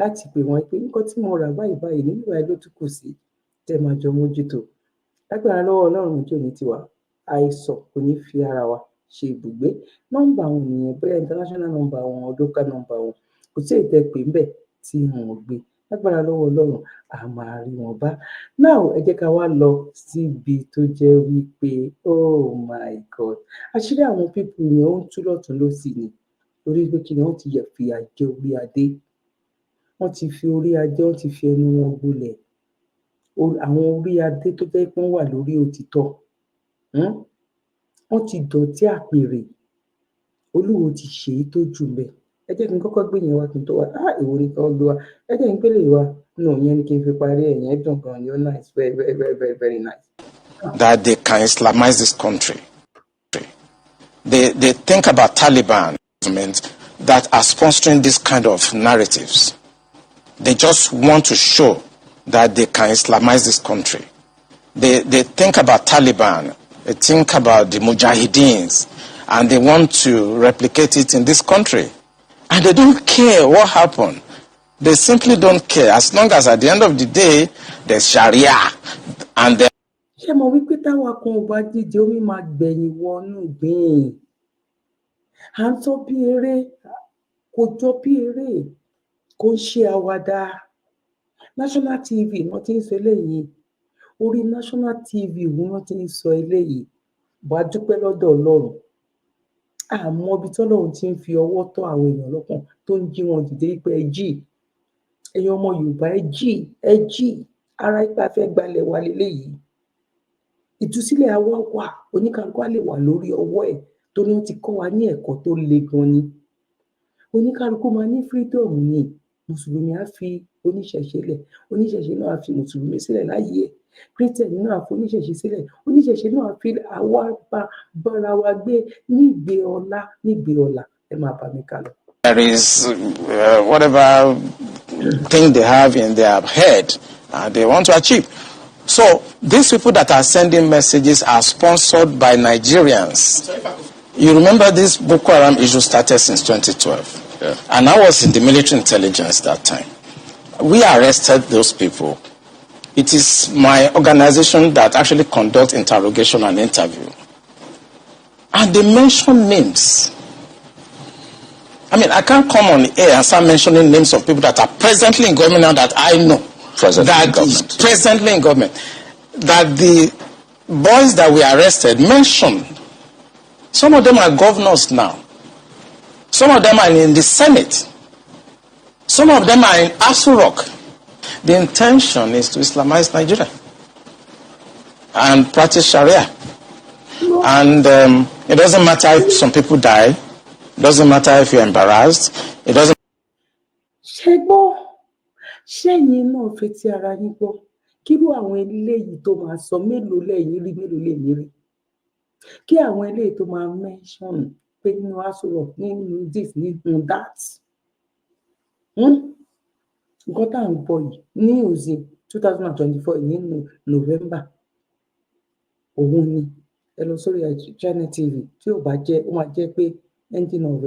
láti pè wọ́n pé nǹkan tí mo rà báyìí báyìí níbi báyìí ló tún kù sí, tẹ́ máa jọ mójútó. Lágbára lọ́wọ́ Ọlọ́run, ojú òní tiwa, àìsàn kò ní fi ara wa ṣe ibùgbé. Nọ́mbà àwọn ènìyàn, bóyá international number wọn, local number wọn, kò sí èyí tẹ́ pè ńbẹ̀ tí wọn ò gbé. Lágbára lọ́wọ́ Ọlọ́run, a máa rí wọn bá. Now, ẹ jẹ́ ká wá lọ síbi tó jẹ́ wípé, oh my God, àṣírí àwọn people yẹn, ó ń tú lọ́tùn lósì ni, torí pé kí ni? Wọ́n ti fìyà jẹ orí adé, wọ́n ti fi orí adé, wọ́n ti fi ẹnu wọn gbolẹ̀. Àwọn orí adé tó jẹ́ pé wọ́n wà lórí òtítọ́, wọ́n ti dọ̀tí àpèrè. Olúwo ti ṣèyí tó jù ńbẹ̀. Ẹ jẹ́ kí n kọ́kọ́ gbé yẹn wá kí n tó wá. Ah, èwo ni kí wọ́n gbé wá? Ẹ jẹ́ kí n gbélé wá. No, ìyẹn ni kí n fi parí ẹ̀. Yẹn dùn gan ni, ó nice, very, very, very, very, very nice. That they can Islamize this country. They think about Taliban government that are sponsoring this kind of narratives. They just want to show that they can Islamize this country. They think about Taliban, they think about the Mujahideens, and they want to replicate it in this country. And they don't care what happened. They simply don't care. As long as at the end of the day, there's Sharia and there Ṣé mo wí pé táwa kan ò bá díje, omi máa gbẹ̀yìn wọnú ìgbín? À ń sọ bí eré, kò jọ bí eré, kò ń ṣe àwàdà. National TV wọ́n ti ń sọ eléyìí, orí National TV wọ́n ti ń sọ eléyìí. Wàá dúpẹ́ lọ́dọ̀ Ọlọ́run. Àmọ́ ibi tọ́lọ́run ti ń fi ọwọ́ tọ́ àwọn èèyàn lọ́kàn, tó ń jí wọn dìde pé ẹ jí, ẹ̀yin ọmọ Yorùbá, ẹ jí, ẹ jí. Ara ipa fẹ́ gbalẹ̀ wa leléyìí. Ìtúsílẹ̀ á wá wà, oníkálukú á lè wà lórí ọwọ́ ẹ̀, torí wọ́n ti kọ́ wa ní ẹ̀kọ́ tó le gan ni. Oníkálukú máa ní freedom ni. Mùsùlùmí á fi oníṣẹ̀ṣe lẹ̀, oníṣẹ̀ṣe náà á fi mùsùlùmí sílẹ̀ láyé ẹ̀, Christian náà á fi oníṣẹ̀ṣe sílẹ̀, oníṣẹ̀ṣe náà á fi. Àwa bá bára wa gbé nígbé ọlá, nígbé ọlà. Ẹ máa bá mi ká lọ. There is whatever thing they have in their head they want to achieve. So these people that are sending messages are sponsored by Nigerians. You remember this Boko Haram issue started since 2012. And I was in the military intelligence that time. We arrested those people. It is my organization that actually conducts interrogation and interview. And they mention names. I mean, I can't come on air and start mentioning names of people that are presently in government now that I know. Presently that in government. Is presently in government. That the boys that we arrested mentioned. Some of them are governors now. Some of them are in the Senate. Some of them are in Aso Rock. The intention is to Islamize Nigeria and practice Sharia. And it doesn't matter if some people die. It doesn't matter if you're embarrassed. It doesn't Ṣé gbọ́? Ṣẹ́yìn náà fetí ara yín gbọ́? Kírú àwọn eléyìí tó máa sọ, mélòó lẹ́yìn rí, mélòó lèmi rí, kí àwọn eléyìí tó máa mention pé nínú Aso Rock, nínú this, nínú that. Nǹkan tá à ń gbọ́ yìí, news 2024 nínú November òun ni. Ẹ lọ sórí Channel TV. Tí ò bá jẹ́, ó máa jẹ́ pé ending of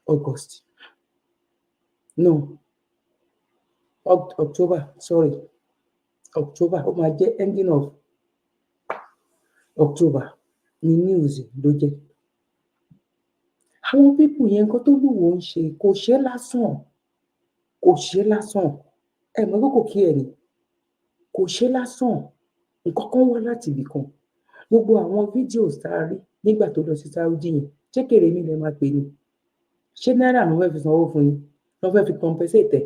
August, no, October, sorry, October, ó máa jẹ́ ending of October ní news ló jẹ́. Àwọn people yẹn, nǹkan tó lúwo ń ṣe, kò ṣe é lásán, kò ṣe é lásán. Ẹ mọ̀ pé kò kí ẹ ní kò ṣe é lásán. Nǹkan kan wá láti ibì kan. Gbogbo àwọn videos tá a rí nígbà tó lọ sí Saudi yẹn, ṣé kèrèmí lẹ máa pè ní? Ṣé náírà ló fẹ́ fi sanwó fún yín, ló fẹ́ fi compensate ẹ̀?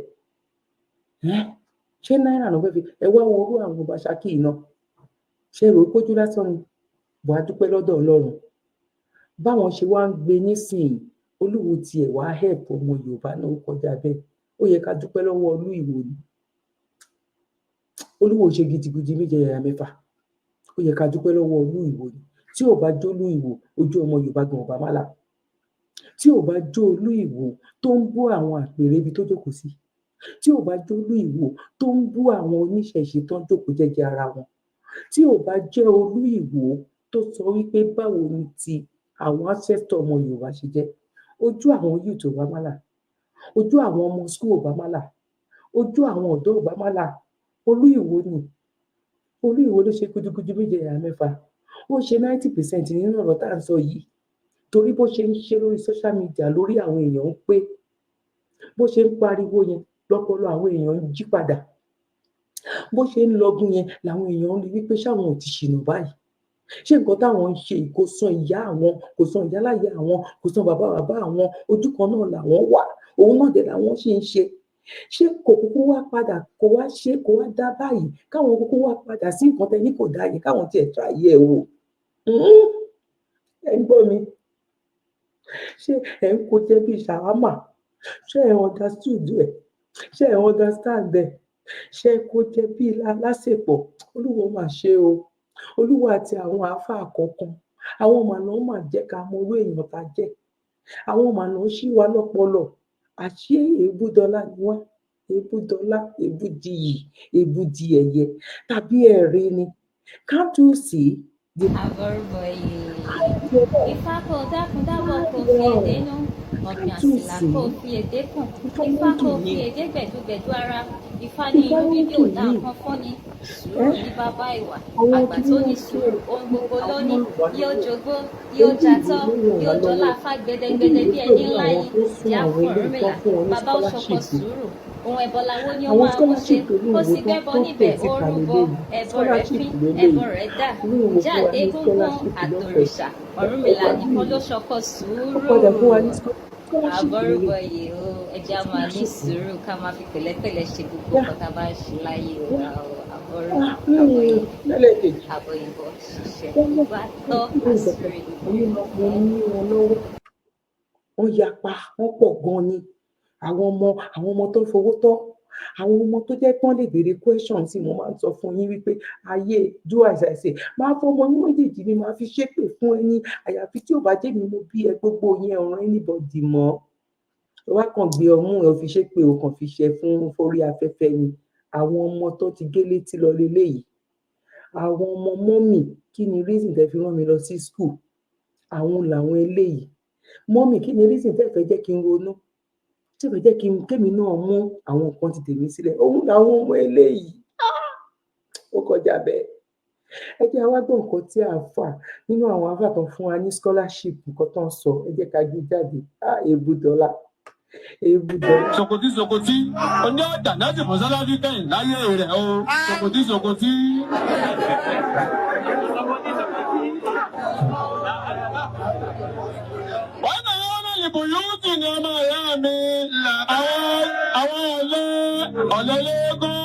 Ṣé náírà ló fẹ́ fi? Ẹ wá wo orú àwọn ọba Ṣakí yìí náà, ṣé rò ó pójú lásán ni? Bó a dúpẹ́ lọ́dọ̀ Ọlọ́run báwọn ṣe wá ń gbé nísìnyí. Olúwo tiẹ̀ wá help ọmọ Yorùbá náà, ó kọjá bẹ́ẹ̀. Ó yẹ ká dúpẹ́ lọ́wọ́ Olú Ìwò ni. Olúwo ṣe gidigidi méje yàyà mẹ́fà. Ó yẹ ká dúpẹ́ lọ́wọ́ Olú Ìwò ni. Tí ò bá jólú Ìwò, ojú ọmọ Yorùbá gan ọba má là. Tí ò bá jó Olú Ìwò tó ń bú àwọn àpèrè ibi tó jókòó sí, tí ò bá jólú Ìwò tó ń bú àwọn oníṣẹ̀ṣe tó ń jókòó jẹ́jẹ́ ara wọn, tí ò bá jẹ́ Olú Ìwò tó sọ wípé báwo ni ti àwọn ancestor ọmọ Yorùbá ṣe jẹ́, ojú àwọn youth ò bá má là, ojú àwọn ọmọ school ò bá má là, ojú àwọn ọ̀dọ́ ò bá má là. Olú Ìwò ni. Olú Ìwò ló ṣe gudugudu méje yàyà mẹ́fà. Ó ṣe 90% nínú ọ̀rọ̀ tá à ń sọ yìí, torí bó ṣe ń ṣe lórí social media, lórí àwọn èèyàn ń pé bó ṣe ń pariwo yẹn lọ́pọlọ àwọn èèyàn ń jí padà. Bó ṣe ń lọgun yẹn làwọn èèyàn ń rí wípé ṣáwọn ò ti ṣìnà báyìí? Ṣé nǹkan táwọn ń ṣe yìí kò san ìyá àwọn, kò san ìyáláyà àwọn, kò san bàbá bàbá àwọn? Ojú kan náà làwọn wà, òun náà dẹ̀ làwọn ṣì ń ṣe. Ṣé kò kúkú wá padà, kò wá ṣe, kò wá dá báyìí, káwọn kúkú wá padà sí nǹkan tẹ́ ní kò dá yìí, káwọn tiẹ̀ try ẹ̀ wò? Ẹ ń gbọ́ mi? Ṣé ẹ̀ ń kó jẹ bíi shawarma? Ṣé ẹ understood ẹ̀? Ṣé ẹ understand ẹ̀? Ṣé ẹ kó jẹ bíi alásèpọ̀? Olúwo mà ṣe o. Olúwo àti àwọn àáfàá kọ̀ọ̀kan, àwọn mà ló mà jẹ́ ká mọ irú èèyàn tá a jẹ́. Àwọn mà ló ṣí wa lọ́pọlọ. Àṣé èébú dọlá ni wá, èébú dọlá, èébú diyì, èébú di ẹ̀yẹ. Tàbí ẹ rí ni? Can't you see the Àbọrúbọyè. Ifá kó dákun dábọ̀ kó fi èdè nú ọ̀gbìn àsìlá, kó fi èdè kùn. Ifá kó fi èdè gbẹ̀dúgbẹ̀dú ara. Ifá ní inú bíbí ò dá nǹkan fúnni, sùúrù ní bàbá ìwà. Àgbà tó ní sùúrù, ohun gbogbo ló ní. Yóò jogbo, yóò jatọ́, yóò jọlá afá gbẹdẹgbẹdẹ bí ẹni ńlá yìí díá fún Ọ̀rúnmìlà. Bàbá ó ṣọkọ sùúrù, ohun ẹbọ làwọn ni ó máa mú ṣe. Ó sì gbẹ́bọ níbẹ̀, ó rúbọ ẹbọ rẹ̀ fín, ẹbọ rẹ̀ dà. Ǹjẹ́ àtégúngún àtòrìṣà, Ọ̀rúnmìlà nìkan ló ṣọkọ sùúrù. Àbọrúbọyè o. Ẹ jẹ́ á máa ní sùúrù, ká máa fi pẹ̀lẹ́pẹ̀lẹ́ ṣe gbogbo nǹkan tá a bá ń ṣe láyé wa o. Àbọrú àbọyè, àbọyìnbọ̀ ṣiṣẹ́ ìgbà tọ́ àsúrè gbogbo. Mo ní wọn lọ́wọ́, wọ́n yapa, wọ́n pọ̀ gan ni. Àwọn ọmọ tó ń fowó tọ́, àwọn ọmọ tó jẹ́ pé wọ́n lè béèrè question, tí mo máa ń sọ fún yín wípé ayé do as I say, máa fọmọ yín méjèèjì ni màá fi ṣépè fún ẹni, àyàfi tí ò bá jẹ́ mi mo bí ẹ. Gbogbo yẹn ọ̀ràn anybody mọ́. Ó wá kàn gbé ọmú ẹ, ó fi ṣépè, ó kàn fi ṣe fún forí afẹ́fẹ́ ni. Àwọn ọmọ tó ti gé létí lọ leléyìí. Àwọn ọmọ, "Mummy, kí ni reason tẹ́ fi rán mi lọ sí school?" Àwọn làwọn eléyìí. "Mummy, kí ni reason tẹ́ fẹ́ jẹ́ kí n ronú, tí ẹ fẹ́ jẹ́ kí n kémi náà mú àwọn nǹkan ti tèmi sílẹ̀?" Òun làwọn ọmọ eléyìí. Ó kọjá bẹ́ẹ̀. Ẹ jẹ́ wá gbọ́ nǹkan tí àáfà nínú àwọn àáfà tó fún wa ní scholarship, nǹkan tó ń sọ. Ẹ jẹ́ ká gbé jáde. Èébú dọ́là, èébú dọ́là. Sokoti sokoti oní ọjà náà sì fún sálábí kẹ́yìn láyé rẹ̀ o, sokoti sokoti. Wọ́n náà wọ́n náà ìbò yóò tì ní ọmọ ìyá mi, àwọn ọ̀lẹ́ ọ̀lẹ́lẹ́gún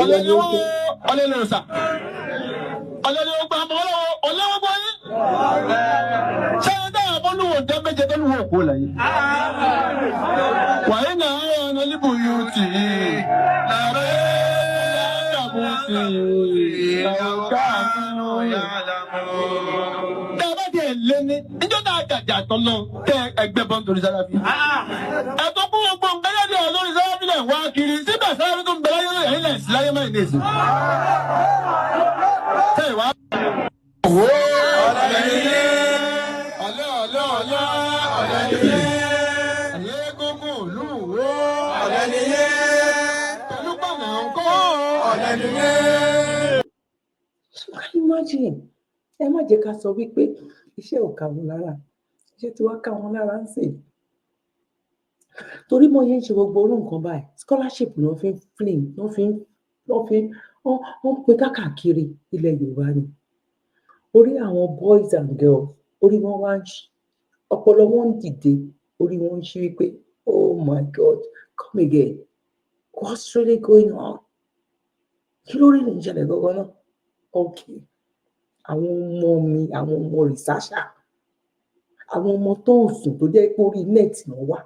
ọ̀lẹ́ ni wọ́n, ọ̀lẹ́ lòsà, ọ̀lẹ́ ni wọ́n gba ọmọ ọlọ́wọ́ ọ̀lẹ́ wọ́n gbọ́ yín. Ṣé ẹ dáhà bọ́lúwò dá méje tó lùwọ̀ kó láyé. Wàyí náà ọ̀nà líbù yóò tì í làrẹ́ àbò tì í làwọn tá a bá tiẹ̀ lé ní níjọ́ tá a jàjà tán lọ tẹ ẹgbẹ́ bọ́ nítorí sáráfì. Ẹ̀tọ́ kún gbogbo nǹkan jáde ẹ̀ lórí sáráfì lẹ̀ wá kiri síbẹ̀, sáráfì tó ń bẹ láyé lórí ẹ̀yìn lẹ̀ sí láyé máa ní èsì. Ṣé ìwà. Owó ọ̀lẹ́ nílé, ọ̀lẹ́ ọ̀lẹ́ ọ̀lẹ́ ọ̀lẹ́ nílé, ẹ̀yẹ́ gógó olúwo ọ̀lẹ́ nílé, pẹ̀lú pàmò ńkọ́ ọ̀lẹ́ nílé. So can you imagine? Ẹ má jẹ́ ká sọ wípé iṣẹ́ ò ká wọn lára. Iṣẹ́ tí wàá ká wọn lára ń sìn, torí mọ́ yẹn ń ṣe gbogbo orú nǹkan báyìí, scholarship ló fi ń fling, ló fi ń wọ́n pín káàkiri ilẹ̀ Yorùbá ni. Orí àwọn boys and girls, orí wọn wá ń ṣí, ọpọlọ wọn ń dìde, orí wọn ń ṣí wípé, "Oh my God, come again, what's really going on? Kí ló rí lè ń ṣẹlẹ̀ gangan náà?" Okay, àwọn ọmọ mi, àwọn ọmọ researcher, àwọn ọmọ tó ń sùn, tó jẹ́ pé orí net náà wà,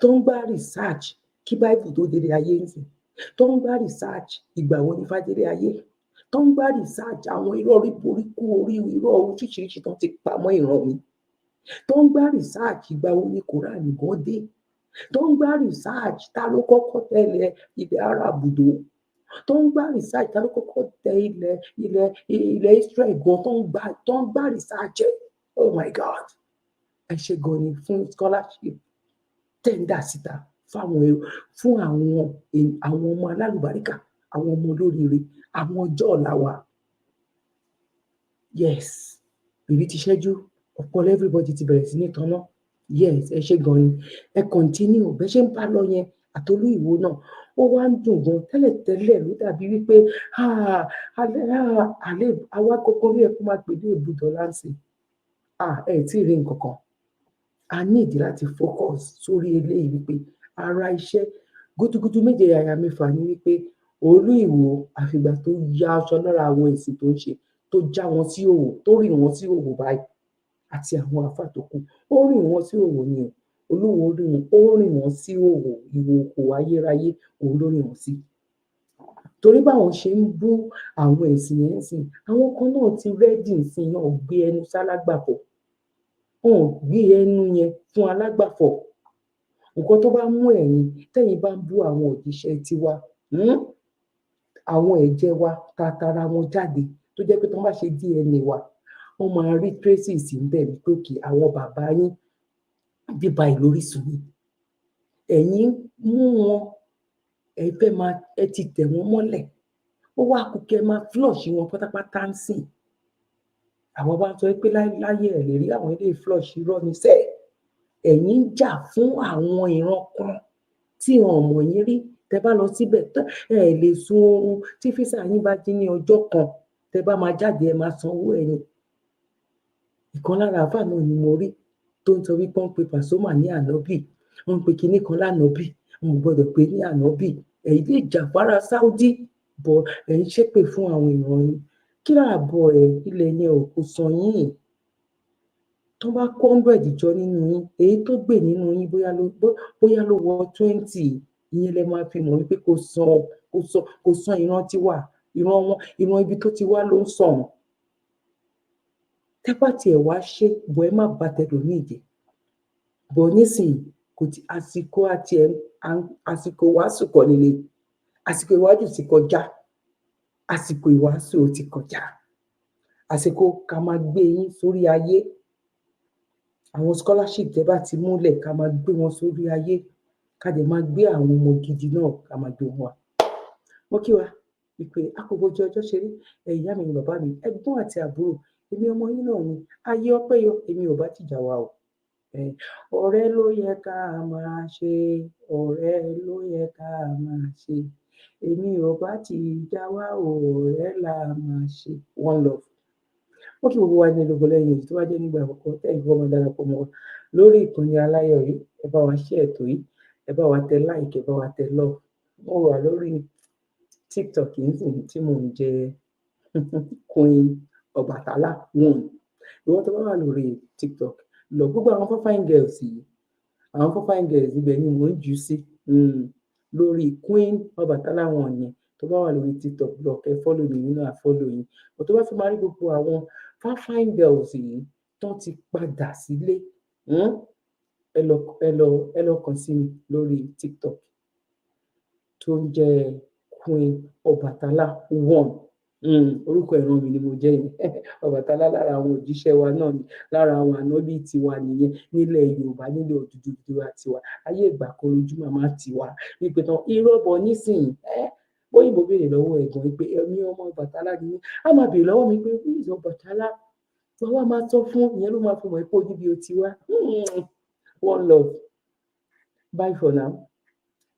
tó ń gbá research kí Bible tó délé ayé ń sìn, tó ń gbá research ìgbà wo ni Ifá délé ayé, tó ń gbá research àwọn irọ́ orí burúkú, orí irọ́ oríṣiríṣi tó ti pamọ́ ìran mi, tó ń gbá research ìgbà wo ni Quran gan dé, tó ń gbá research ta ló kọ́kọ́ tẹ̀lé ilẹ̀ Arab dó, tó ń gbá research ta ló kọ́kọ́ tẹ ilẹ̀ Israel gan, tó ń gbá research ẹ̀. Oh my God, ẹ ṣe gan ni fún scholarship tẹ́ ń dà síta fún àwọn ọmọ alálùbáríkà, àwọn ọmọ olóríire, àwọn ọjọ́ ọ̀la wa. Yes, bìbí ti ṣẹ́jú, ọpọlọ everybody ti bẹ̀rẹ̀ sí ní tanná. Yes, ẹ ṣe gan ni. Ẹ continue bẹ́ẹ̀ ṣe ń bá lọ yẹn. Àtolú Ìwò náà, ó wá ń dùn gan. Tẹ́lẹ̀tẹ́lẹ̀ ló dàbí wípé alẹ́ àwa kọ́kọ́ rí ẹ kó máa pè ní èbúdọ̀ láǹsì. Ẹ tí ì rí nǹkan kan. A ní ìdí láti focus sórí eléyìí wípé ara iṣẹ́ gúdúgúdú méje yàyà mẹ́fà ni wípé Olú Ìwò, àfìgbà tó ya aṣọ lára àwọn èsì tó ń ṣe, tó já wọn sí òwò, tó rì wọn sí òwò báyìí. Àti àwọn àáfàá tó kù, ó rìn wọ́n sí ìhòhò ni o. Olúwo rí wọn, ó rìn wọ́n sí ìhòhò, ìhòhò ayérayé òun ló rìn wọ́n sí. Torí báwọn ṣe ń bú àwọn ẹ̀sìn yẹn ń sìn, àwọn kan náà ti ready nsìn, wọn ò gbé ẹnu sálágbàfọ̀, wọn ò gbé ẹnu yẹn fún alágbàfọ̀. Nǹkan tó bá mú ẹ̀yin tẹ́yin bá ń bú àwọn òjíṣẹ́ tiwa, àwọn ẹ̀jẹ̀ wa ta tara wọn jáde, tó jẹ́ pé tí wọ́n bá ṣe DNA wa, wọ́n máa rí traces ńbẹ̀ wípé okay, àwọn bàbá yín bí báyìí lórísun yín. Ẹ̀yin mú wọn, ẹ fẹ́ máa, ẹ ti tẹ̀ wọ́n mọ́lẹ̀, ó wá kù kẹ́ máa flush wọn pátápátá ń sìn. Àwọn bá ń sọ pé láyé, ẹ lè rí àwọn eléyìí flush, irọ́ ni sẹ́ẹ̀. Ẹ̀yin ń jà fún àwọn ìran kan tí wọn ò mọ̀ yín rí. Tẹ́ bá lọ síbẹ̀, ẹ lè sun oorun. Tí visa yín bá dín ní ọjọ́ kan, tẹ́ bá máa jáde, ẹ máa sanwó ẹ̀ ni. Ìkan lára àáfàá náà ni mo rí tó ń sọ wípé wọ́n ń pe Pasuma ní ànábì, wọ́n ń pe kinní kan lánàbì, wọn ò gbọdọ̀ pè é ní ànábì. Ẹ̀yin lè jà fárá Saudi bọ̀, ẹ̀ ń ṣépè fún àwọn èèyàn yín. Kí làbọ̀ ẹ̀ ilẹ̀ yẹn ò kò sàn yín? Tó bá kó 100 jọ nínú yín, èyí tó gbè nínú yín bóyá ló wọ 20. Ìyẹn lẹ máa fi mọ̀ wípé kò sàn, kò sàn, kò sàn. Ìran tiwa, ìran wọn, ìran ibi tó ti wá ló ń sàn. Tẹ́ bá tiẹ̀ wá ṣe bọ̀, ẹ má bà tẹlòmíì jẹ́ bọ̀. Nísìnyí kò tí àsìkò àti ẹ̀, àsìkò wàásù kọ́ lélẹ̀. Àsìkò ìwàásù ti kọjá, àsìkò ìwàásù ó ti kọjá. Àsìkò ká máa gbé yín sórí ayé, àwọn scholarship tẹ́ bá ti múlẹ̀, ká máa gbé wọn sórí ayé, ká dẹ̀ máa gbé àwọn ọmọ gidi náà, ká máa gbé wọn wá. Mo kí wa wípé a kò bójú ọjọ́ ṣe rí. Ẹ̀yin ìyá mi ni, bàbá mi, ẹ̀gbọ́n àti àbúrò, èmi ọmọ yín náà ni. Ayé ọpẹ́ yọ, èmi ò bá tìjà wa o. Ọ̀rẹ́ ló yẹ ká máa ṣe, ọ̀rẹ́ ló yẹ ká máa ṣe. Èmi ò bá tìjà wa o, ọ̀rẹ́ là máa ṣe. One love. Ó kí gbogbo wa ní ológo lẹ́yìn èyí. Tó bá jẹ́ nígbà àkọ́kọ́ tẹ́yìn kọ́ máa darapọ̀ mọ́ wa lórí ìkànnì aláyọ̀ yìí, ẹ bá wa share ètò yìí, ẹ bá wa tẹ like, ẹ bá wa tẹ love. Mo wà lórí TikTok nísìnyí tí mò ń jẹ́ Queen Ọbàtálá One. Ìwọ tó bá wà lórí TikTok lọ, gbogbo àwọn fine girls yìí, àwọn fine girls, ibẹ̀ ni mò ń jù sí lórí Queen Ọbàtálá One yẹn. Tó bá wà lórí TikTok lọ, kẹ́ follow mi nínú àfollow yín. Tó bá fi máa rí gbogbo àwọn fine girls yìí tán ti padà sílé, ẹ lọ, ẹ lọ, ẹ lọ kàn sí mi lórí TikTok tó ń jẹ́ Queen Ọbàtálá One. Orúkọ ìran mi ni mo jẹ́ yẹn, Ọbàtálá. Lára àwọn òjíṣẹ́ wa náà ni, lára àwọn ànábì tiwa nìyẹn nílẹ̀ Yorùbá, nílẹ̀ Odùduwà tiwa. Ayé ìgbà kan lójú màmá tiwa wípé tán irọ́ bọ̀ nísìnyí. Ẹ́ bóyìnbó béèrè lọ́wọ́ ẹ̀gbọ́n wípé ẹ̀mí ọmọ Ọbàtálá ni mí, á máa béèrè lọ́wọ́ mi pé who is Ọbàtálá? Wọ́n wá máa sọ fún ìyẹn, ló máa fi mọ̀ pé ojú bí o ti wá. One love, bye for now.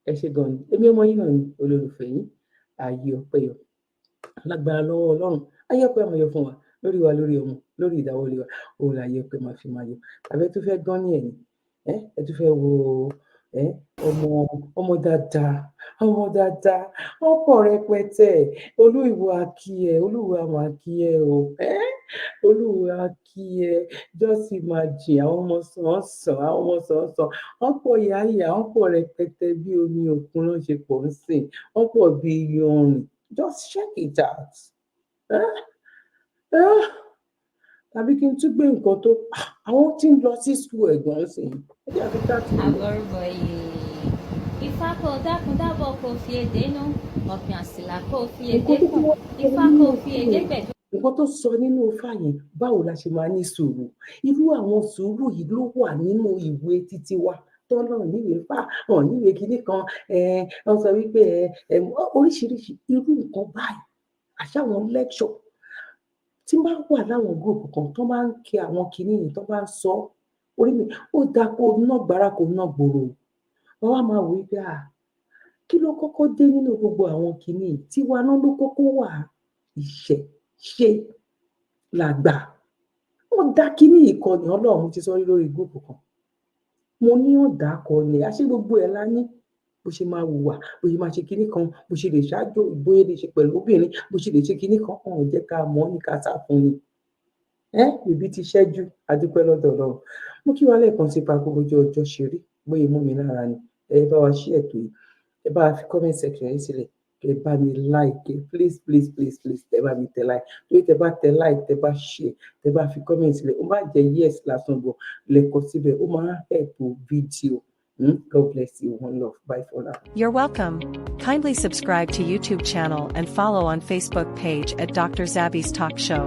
Ẹ ṣé gan ni. Èmi ọmọ yín náà ni, olólùfẹ́ yín, Ayé Ọpẹ́ Yọ. Lágbára lọ́wọ́ Ọlọ́run, ayé ọpẹ́ máa yọ fún wa, lórí wa, lórí ọmọ, lórí ìdáwọ́lé wa. Òun láyé ọpẹ́ máa fi máa yọ. Tàbí ẹ tún fẹ́ gán ní ẹ̀yìn, ẹ tún fẹ́ wo ẹ ọmọ, ọmọ dáadáa, ọmọ dáadáa, wọ́n pọ̀ rẹpẹtẹ. Olúìwọ akíẹ, Olúwo àmọ́ akíẹ o, Olúwo akíẹ. Just imagine, àwọn ọmọ sàn-án-sàn, àwọn ọmọ sàn-án-sàn, wọ́n pọ̀ yáyà, wọ́n pọ̀ rẹpẹtẹ bí omi òkun ló ṣe pọ̀ ń sìn, wọ́n pọ̀ bí iyanrìn. Just check it out. Tàbí kí n tún gbé nǹkan tó àwọn tí ń lọ sí school ẹ̀gbọ́n sí, ẹ jẹ́ àfi tá tì í. Àgọ́rùbọ̀yè. Ifá kó dákun dábọ̀ kó fi èdè nú ọ̀pìn àsìlà kó fi èdè Nǹkan tó kùn wá Ifá kó fi èdè gbẹ̀dú. Nǹkan tó sọ nínú Ifá yẹn, báwo la ṣe máa ní sùúrù? Irú àwọn sùúrù yìí ló wà nínú ìwé títí wa tọ́lọ̀ níwèé fà hàn níwèé kinní kan. Wọ́n sọ wípé ẹ oríṣiríṣi irú nǹkan báyìí, àṣà àwọn lecture tí bá wà láwọn group kan tó máa ń kí àwọn kinní yìí, tó bá ń sọ orí mi, ó dáa kó ná gbàrà, kó ná gbòòrò. Wọ́n wá máa wò wípé à kí ló kọ́kọ́ dé nínú gbogbo àwọn kinní yìí? Tiwa náà ló kọ́kọ́ wà, ìṣẹ̀ṣe làgbà. Wọ́n dá kinní yìí kọ ní Ọlọ́run. Mo ti sọ rí lórí group kan, mo ní ọ̀dà kọ ni àṣé gbogbo ẹ̀ la ní, bó ṣe máa hùwà, bó ṣe máa ṣe kinní kan, bó ṣe lè ṣáájú, bóyá lè ṣe pẹ̀lú obìnrin, bó ṣe lè ṣe kinní kan. Ọ̀hún jẹ́ ká mọ̀ ní ká sá fún ni. Ẹ bèbí ti ṣẹ́jú, a dúpẹ́ lọ́dọ̀ Ọlọ́run. Mo kí wa lẹ́ẹ̀kan sí pa gbogbo ojú ọjọ́ ṣe rí, bóyá mú mi lára ni. Ẹ bá wa ṣí ètò yìí, ẹ bá wa fi comment section yìí sílẹ̀, kẹ bá mi like. Please, please, please, please, tẹ bá mi tẹ like, torí tẹ bá tẹ like, tẹ bá share, tẹ bá fi comment sílẹ̀, ó má jẹ́ yes lásán gan lẹ́kọ̀ọ́ síbẹ̀, ó máa ń help video. God bless you. One love. Bye for now. You're welcome. Kindly subscribe to YouTube channel and follow on Facebook page at Dr. Zabby's Talk Show.